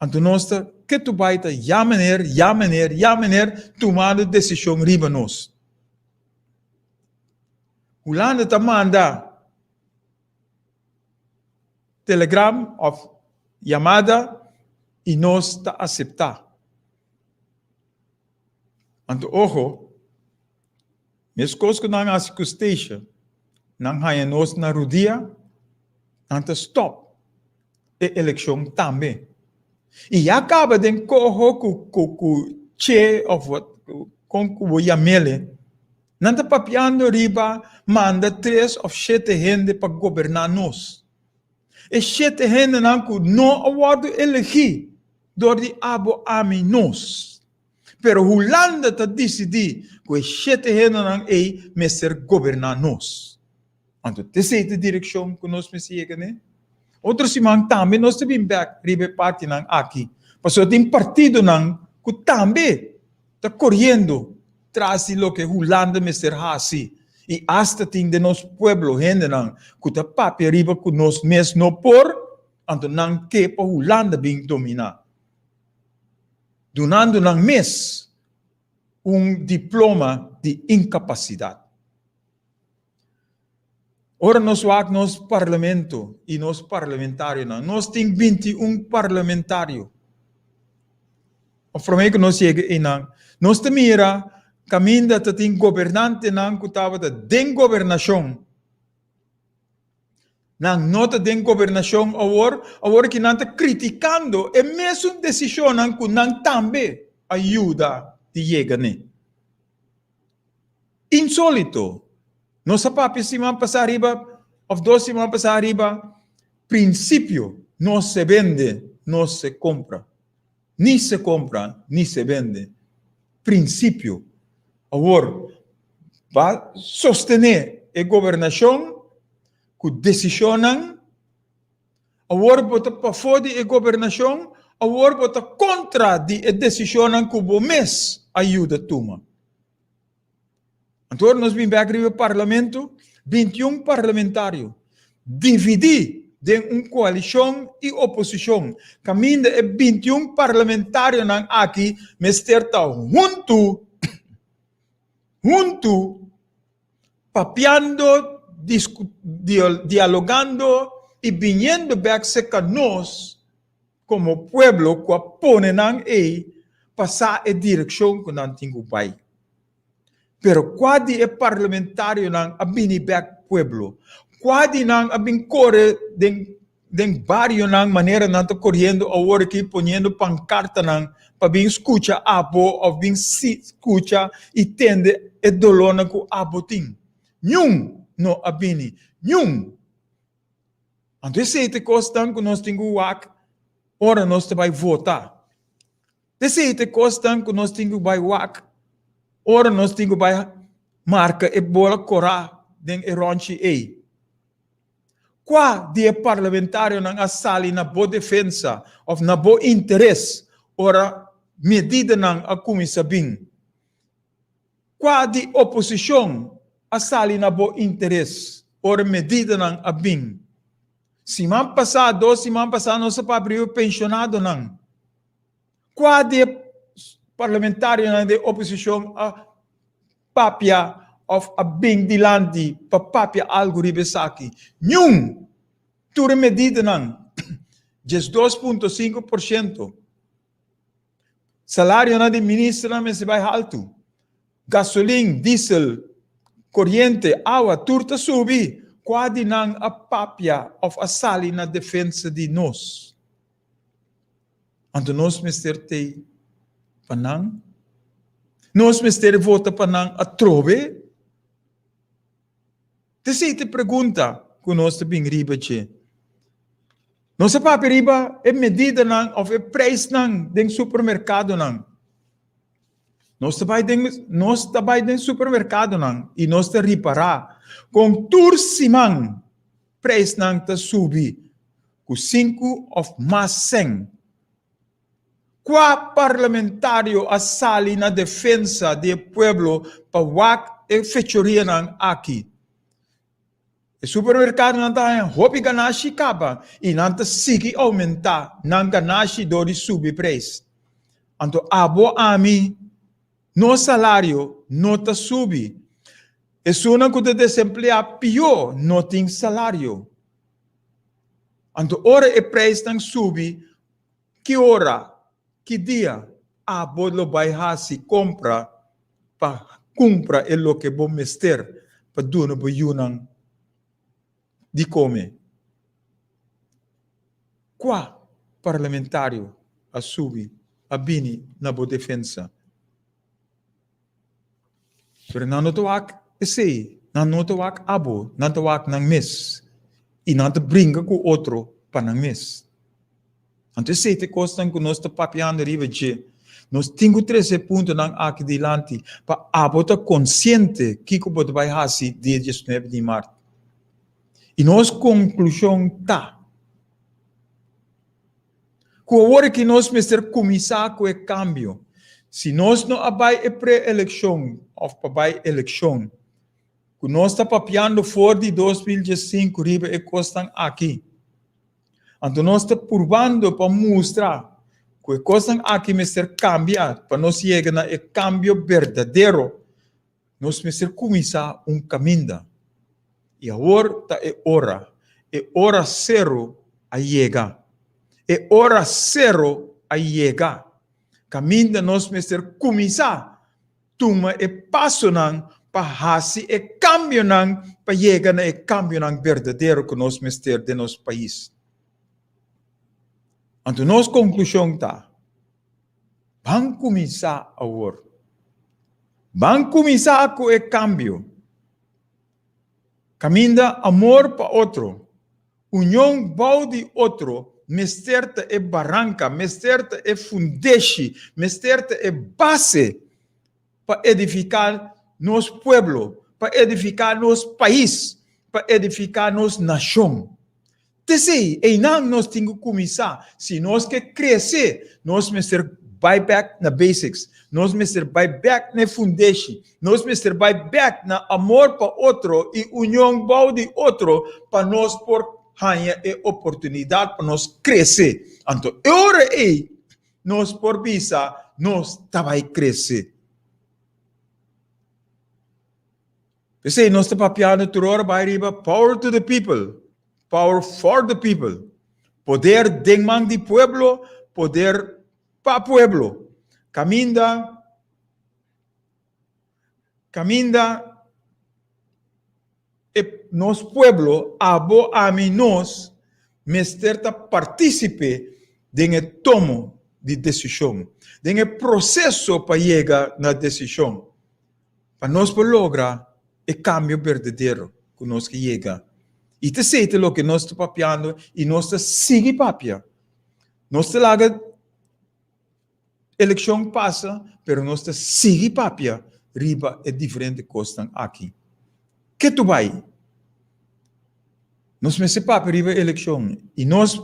Anto nos ta ketu bai ta ya meneer, ya meneer, ya meneer tumando desishon riba nos. Hulanda ta manda telegram òf yamada i nos ta aseptá. Anto ojo, meskos ku nan hasi ku Stacia, nan haña nos na rudia, nan ta stòp e elekshon tambe. I ya kaba den koho ku ku ku Che òf wat kon ku bo yam'el, nan ta papiando riba manda tres òf shete hende pa goberná nos. E shete hendenan ku no a wòrdu elegí dor di abo, ami, nos. Pero Hulanda ta disidí ku e shete hendenan ei mester goberná nos. Anto t'esei ta direkshon ku nos mester yega n'e? Otro siman tambe nos ta bin bèk riba e partinan aki, pasobra tin partidonan ku tambe ta koriendo tras di loke Hulanda mester hasi i asta tin den nos pueblo hendenan ku ta papia riba ku nos mes no por, anto nan ke pa Hulanda bin dominá, dunando nan mes un diploma di inkapasidat. Ora nos wak nos parlamento y nos parlamentarionan, nos tin 21 parlamentario. Of prome ku nos yega einan, nos ta mira kaminda ta tin gobernantenan ku tabata den gobernashon. Nan no ta den gobernashon awor, awor ki nan ta kritikando e mesun desishonnan ku nan tambe a yuda di yega n'e. Insólito! Nos a papia siman pasá riba, òf dos siman pasá riba, prinsipio, no se bende, no se kompra. Ni se kompra, ni se bende. Prinsipio. Awor, ba sostené e gobernashon ku desishonnan. Awor bo ta pafó di e gobernashon, awor bo ta kontra di e desishonnan ku bo mes a yuda tuma. Anto ora nos bin bek riba e parlamento, 21 parlamentario dividí den un koalishon i oposishon, kaminda e 21 parlamentarionan aki mester ta huntu, huntu, papiando, dialogando i biniendo bek serka nos komo pueblo ku a pone nan ei pa sa e direkshon ku nan tin ku bai. Pero kua di e parlamentarionan a bini bek pueblo? Kua di nan a bin kore den den barionan manera nan ta koriendo awor aki poniendo pankartanan pa bin skucha abo òf bin skucha i tende e dolónan ku abo tin? Niun no a bini. Niun! Anto esei ta e kosnan ku nos tin ku wak ora nos ta bai vota. Esei ta e kosnan ku nos tin ku bai wak ora nos tin ku bai marka e bola korá den e rònchi ei. Kua di e parlamentarionan a sali na bo defensa òf na bo interes ora medidanan a kuminsá bin? Kua di oposishon a sali na bo interes ora medidanan a bin? Siman pasá, dos siman pasá nos a papia riba penshonadonan. Kua di e parlamentarionan di oposishon a papia òf a bin dilanti pa papia algu riba esaki? Niun! Tur e medidanan, 12.5%. Salarionan di ministernan mester bai haltu. Gasolin, diesel, koriente, awa tur ta subi. Kua di nan a papia òf a sali na defensa di nos? Anto nos mester tei pa nan? Nos mester vota pa nan atrobe? T'esei ta e pregunta ku nos ta bin riba dje. Nos a papia riba e medidanan òf e preisnan den supermerkadonan. Nos ta bai den nos ta bai den supermerkadonan i nos ta ripará kon tur siman preisnan ta subi ku sinku òf mas sèn. Kua parlamentario a sali na defensa di e pueblo pa wak e fechorianan aki? E supermerkadonan ta haña hopi ganashi kaba i nan ta sigui oumentá nan ganashi dor di subi preis. Anto abo ami, nos salario no ta subi. Esunnan ku ta desempleá pió no tin salario. Anto ora e preisnan subi, Ki ora, ki dia abo lo bai hasi kompra pa kumpra e loke bo mester pa duna bo yunan di kome? Kua parlamentario a subi a bini na bo defensa? Pero nan no ta wak esei, nan no ta wak abo, nan ta wak nan mes i nan ta bringa ku otro pa nan mes. Anto esei ta e kosnan ku nos ta papiando riba dje. Nos tin ku trese e puntonan aki dilanti pa abo ta konsiente kiko bo ta bai hasi dia diesnuebe di mart. I nos konklushon ta ku awor aki nos mester kuminsá ku e kambio. Si nos no a bai e pre-elekshon òf pa bai elekshon, ku nos ta papiando for di 2015 riba e kosnan aki, Anto nos ta purbando pa mustra ku e kosnan aki mester kambia pa nos yega na e kambio berdadero. Nos mester kuminsá un kaminda. I awor ta e ora. E ora sero a yega. E ora sero a yega. Kaminda nos mester kuminsá tuma e pasonan pa hasi e kambionan pa yega na e kambionan berdadero ku nos mester den nos pais. Anto nos konklushon ta, ban kuminsá awor. Ban kuminsá ku e kambio. Kaminda amor pa otro, union bou di otro mester ta e baranka, mester ta e fundeshi, mester ta e base pa edifiká nos pueblo, pa edifiká nos pais, pa edifiká nos nashon. T'esei, einan nos tin ku kuminsá. Si nos ke krese, nos mester bai bèk na basics. Nos mester bai bèk na e fundeshi. Nos mester bai bèk na amor pa otro i union bou di otro pa nos por haña e oportunidat pa nos krese. Anto e ora ei nos por bisa nos ta bai krese. P'esei nos ta papiando tur ora bai riba power to the people, power for the people. Poder den man di pueblo, poder pa pueblo. Kaminda, kaminda e nos pueblo, abo, ami, nos, mester ta partícipe den e tomo di desishon, den e proseso pa yega na desishon. Pa nos por logra e kambio berdadero ku nos ke yega. I ta esei ta loke nos ta papiando i nos ta sigui papia. Nos ta laga elekshon pasa, pero nos ta sigui papia riba e diferente kosnan aki. Ke tu bai? Nos mester papia riba e elekshon i nos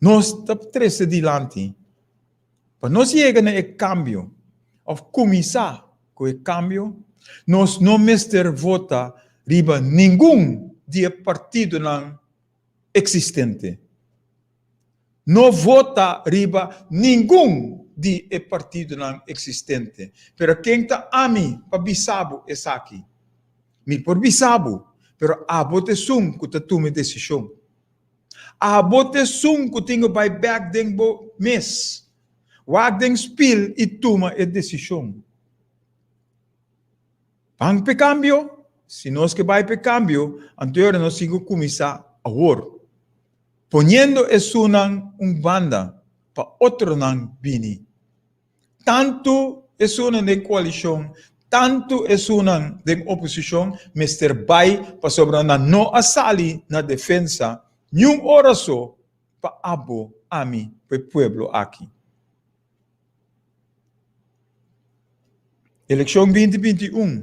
nos ta trese dilanti. Pa nos yega na e kambio òf kuminsá ku e kambio, nos no mester vota riba ningun di e partidonan eksistente. No vota riba ningun di e partidonan eksistente. Pero ken ta ami pa bisa bo esaki? Mi por bisa bo, pero abo ta esun ku ta tuma e desishon. Abo ta esun ku tin ku bai bèk den bo mes, wak den spil i tuma e desishon. Ban p'e kambio? Si nos ke bai p'e kambio, anto e ora nos tin ku kuminsá awor, poniendo esunnan un banda pa otronan bini. Tantu esunnan den koalishon, tantu esunnan den oposishon mester bai pasobra nan no a sali na defensa niun ora so pa abo, ami, pa e pueblo aki. Elekshon 2021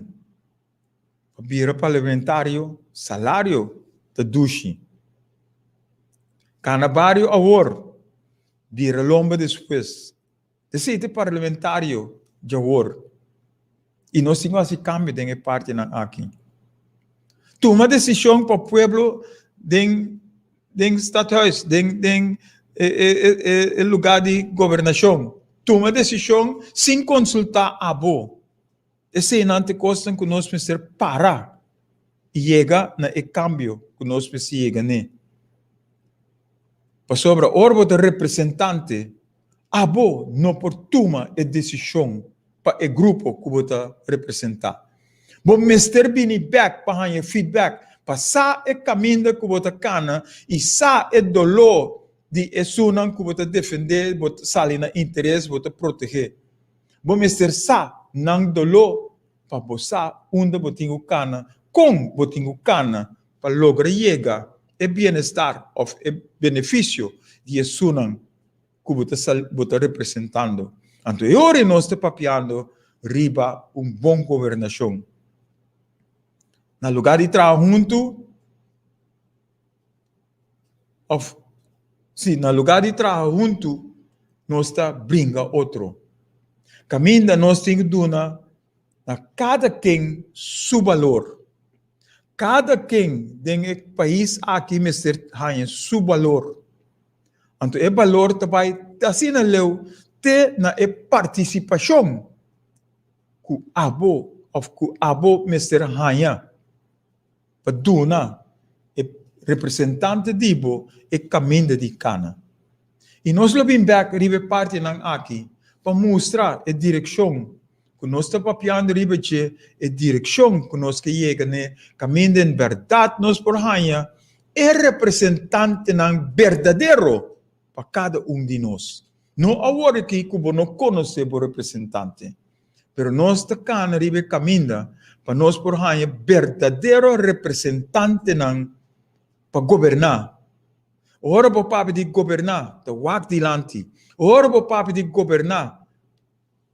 pa bira parlamentario salario ta dushi. Kana bario awor, bira lomba despues. Esei ta e parlamentario djawor y nos tin cu haci cambio den e partinan aki. Tuma decision pa pueblo den den stadhuis, den den e e e lugar di gobernacion. Tuma decision sin consulta abo. Eseinan ta e cosnan cu nos mester para y yega na e cambio cu nos mester yega n'e. Pasobra ora bo ta representante Abo no por tuma e desishon pa e grupo ku bo ta representá. Bo mester bini bèk pa haña feedback, pa sa e kaminda ku bo ta kana i sa e doló di esunnan ku bo ta defendé, bo ta sali na interes, bo ta protegé. Bo mester sa nan doló pa bo sa unda bo tin ku kana, kon bo tin ku kana pa logra yega e bienestar òf e benefisio di esunnan ku bo ta bo ta representando. Anto e ora nos ta papiando riba un bon gobernashon. Na lugá di traha huntu òf si na lugá di traha huntu nos ta bringa otro. Kaminda nos tin ku duna na kada ken su balor. Kada ken den e pais aki mester haña su balor. Anto e balor ta bai asina leu te na e partisipashon ku abo òf ku abo mester haña pa duna e representante di bo e kaminda di kana. I nos lo bin bèk riba e partinan aki pa mustra e direkshon ku nos ta papiando riba dje, e direkshon ku nos ke yega n'e kaminda en bèrdat nos por haña e representantenan berdadero pa kada un di nos. No awor aki ku bo no konosé bo representante, pero nos ta kana riba e kaminda pa nos por haña berdadero representantenan pa goberná. Ora bo papia di goberná, ta wak dilanti. Ora bo papia di goberná,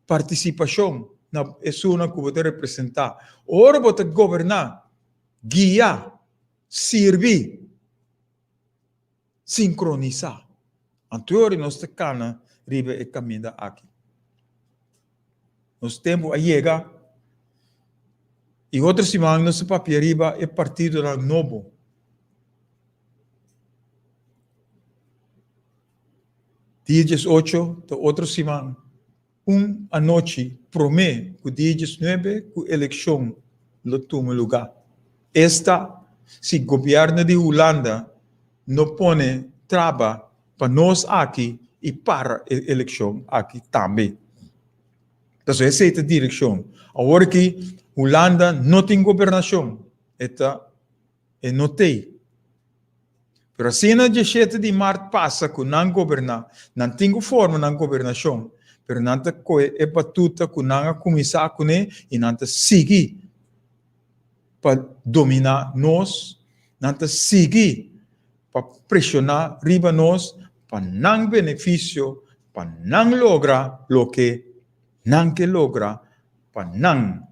partisipashon na esunnan ku bo ta representá. Ora bo ta goberná, guia, sirbi. Sinkronisá. Anto ora nos ta kana riba e kaminda aki. Nos tempu a yega i otro siman nos ta papia riba e partidonan nobo. Dia 18 ta otro siman, un anochi promé ku dia 19 ku elekshon lo tuma lugá. Esta si gobièrnu di Hulanda no pone traba pa nos aki i para e elekshon aki tambe. Pasobra esei ta direkshon. Awor aki Hulanda no tin gobernashon, e ta e no t'ei. Pero asina dieshete di mart pasa ku nan goberná, nan tin ku forma nan gobernashon, pero nan ta kohe e batuta ku nan a kuminsá kuné i nan ta sigui pa dominá nos, nan ta sigui pa preshoná riba nos pa nan benefisio, pa nan logra loke nan ke logra pa nan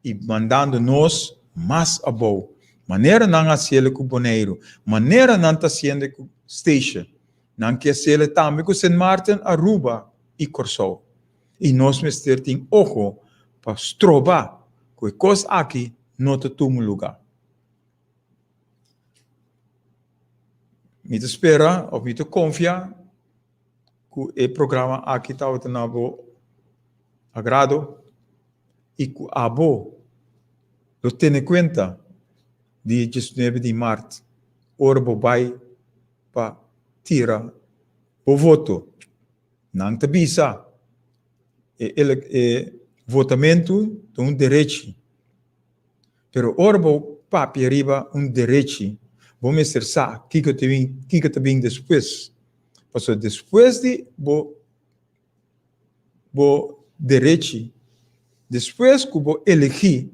i mandando nos mas abou, manera nan a hasiel ku Boneiru, manera nan ta hasiendo ku Statia, nan ke hasiel tambe ku Sint Maarten, Aruba i Kòrsou. I nos mester tin ojo pa stroba ku e kos aki no ta tuma lugá. Mi ta spera òf mi ta konfia ku e programa aki tabata na bo agrado i ku abo lo tene kuenta di 19 di mart ora bo bai pa tira bo voto. Nan ta bisa e e votamentu ta un derechi, pero ora bo papia riba un derechi bo mester sa kiko ta bin kiko ta bin despues, pasobra despues di bo bo derechi, despues ku bo elegí,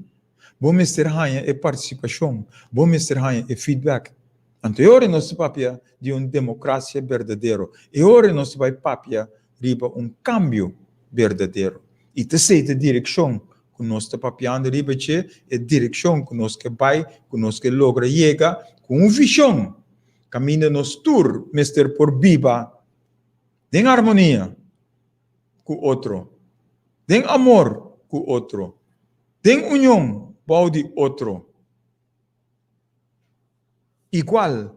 bo mester haña e partisipashon, bo mester haña e feedback. Anto e ora nos ta papia di un demokrasia berdadero, e ora nos ta bai papia riba un kambio berdadero. I ta esei ta direkshon ku nos ta papiando riba dje, e direkshon ku nos ke bai, ku nos ke logra yega ku un vishon kaminda nos tur mester por biba den armonia ku otro, den amor ku otro, den union bou di otro, igual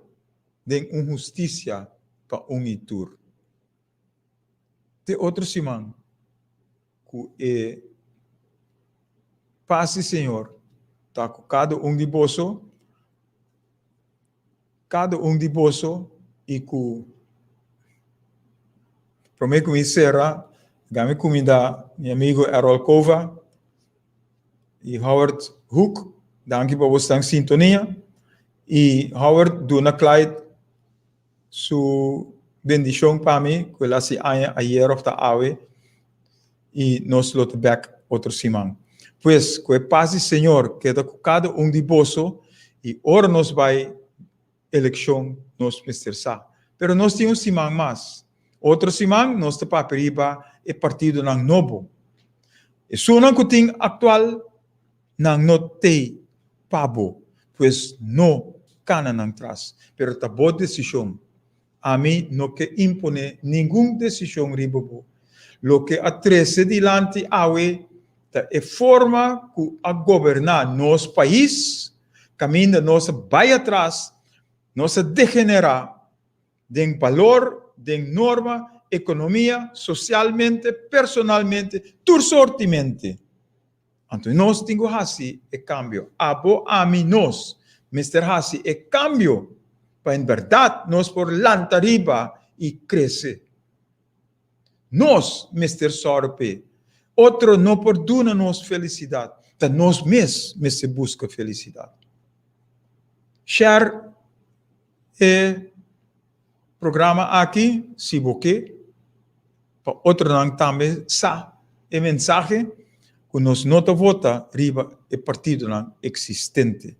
den un hustisia pa un i tur. Te otro siman ku e pas di Señor ta ku kada un di boso. Kada un di boso i ku promé ku mi sera, ga mi kumindá mi amigo Errol Cova i Howard Hoek, danki pa boso ta en sintonia. I Howard duna Clyde su bendishon pa mi ku el a hasi aña ayer òf ta awe i nos lo ta bèk otro siman. Pues, ku e pas di Señor keda ku kada un di boso i ora nos bai elekshon nos mester sa. Pero nos tin un siman mas. Otro siman nos ta papia riba e partidonan nobo. Esunnan ku tin aktual nan no t'ei pa bo, pues no kana nan tras. Pero ta bo desishon. Ami no ke imponé ningun desishon riba bo. Loke a trese dilanti awe ta e forma ku a goberná nos pais, kaminda nos a bai atras, nos a degenerá den balor, den norma, ekonomia, sosialmente, personalmente, tur sortimente. Anto nos tin ku hasi e kambio. Abo, ami, nos mester hasi e kambio pa en bèrdat nos por lanta riba i krese. Nos mester sòru p'e. Otro no por duna nos felisidat, ta nos mes mester buska felisidat. Share e programa aki si bo ke. Pa otronan tambe sa e mensahe ku nos no ta vota riba e partidonan eksistente.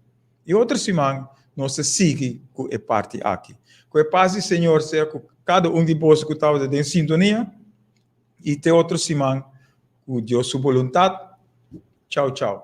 I otro siman nos ta sigui ku e parti aki. Ku e pas di Señor sea ku kada un di boso ku tabata den sintonia i te otro siman ku Dios su boluntat. Chau chau.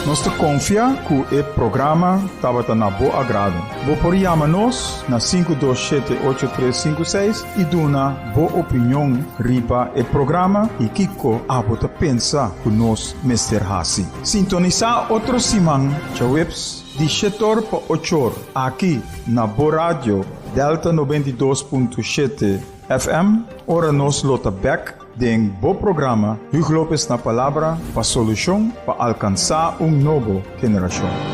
Nos ta konfia ku e programa tabata na bo agrado. Bo por yama nos na 527 8356 i duna bo opinion riba e programa i kiko abo ta pensa ku nos mester hasi. Sintonisá otro siman djaweps di shet'or pa och'or aki na bo radio Delta 92.7 FM ora nos lo ta bèk den bo programa Hugo Lopez na Palabra pa solushon pa alkansá un nobo generashon.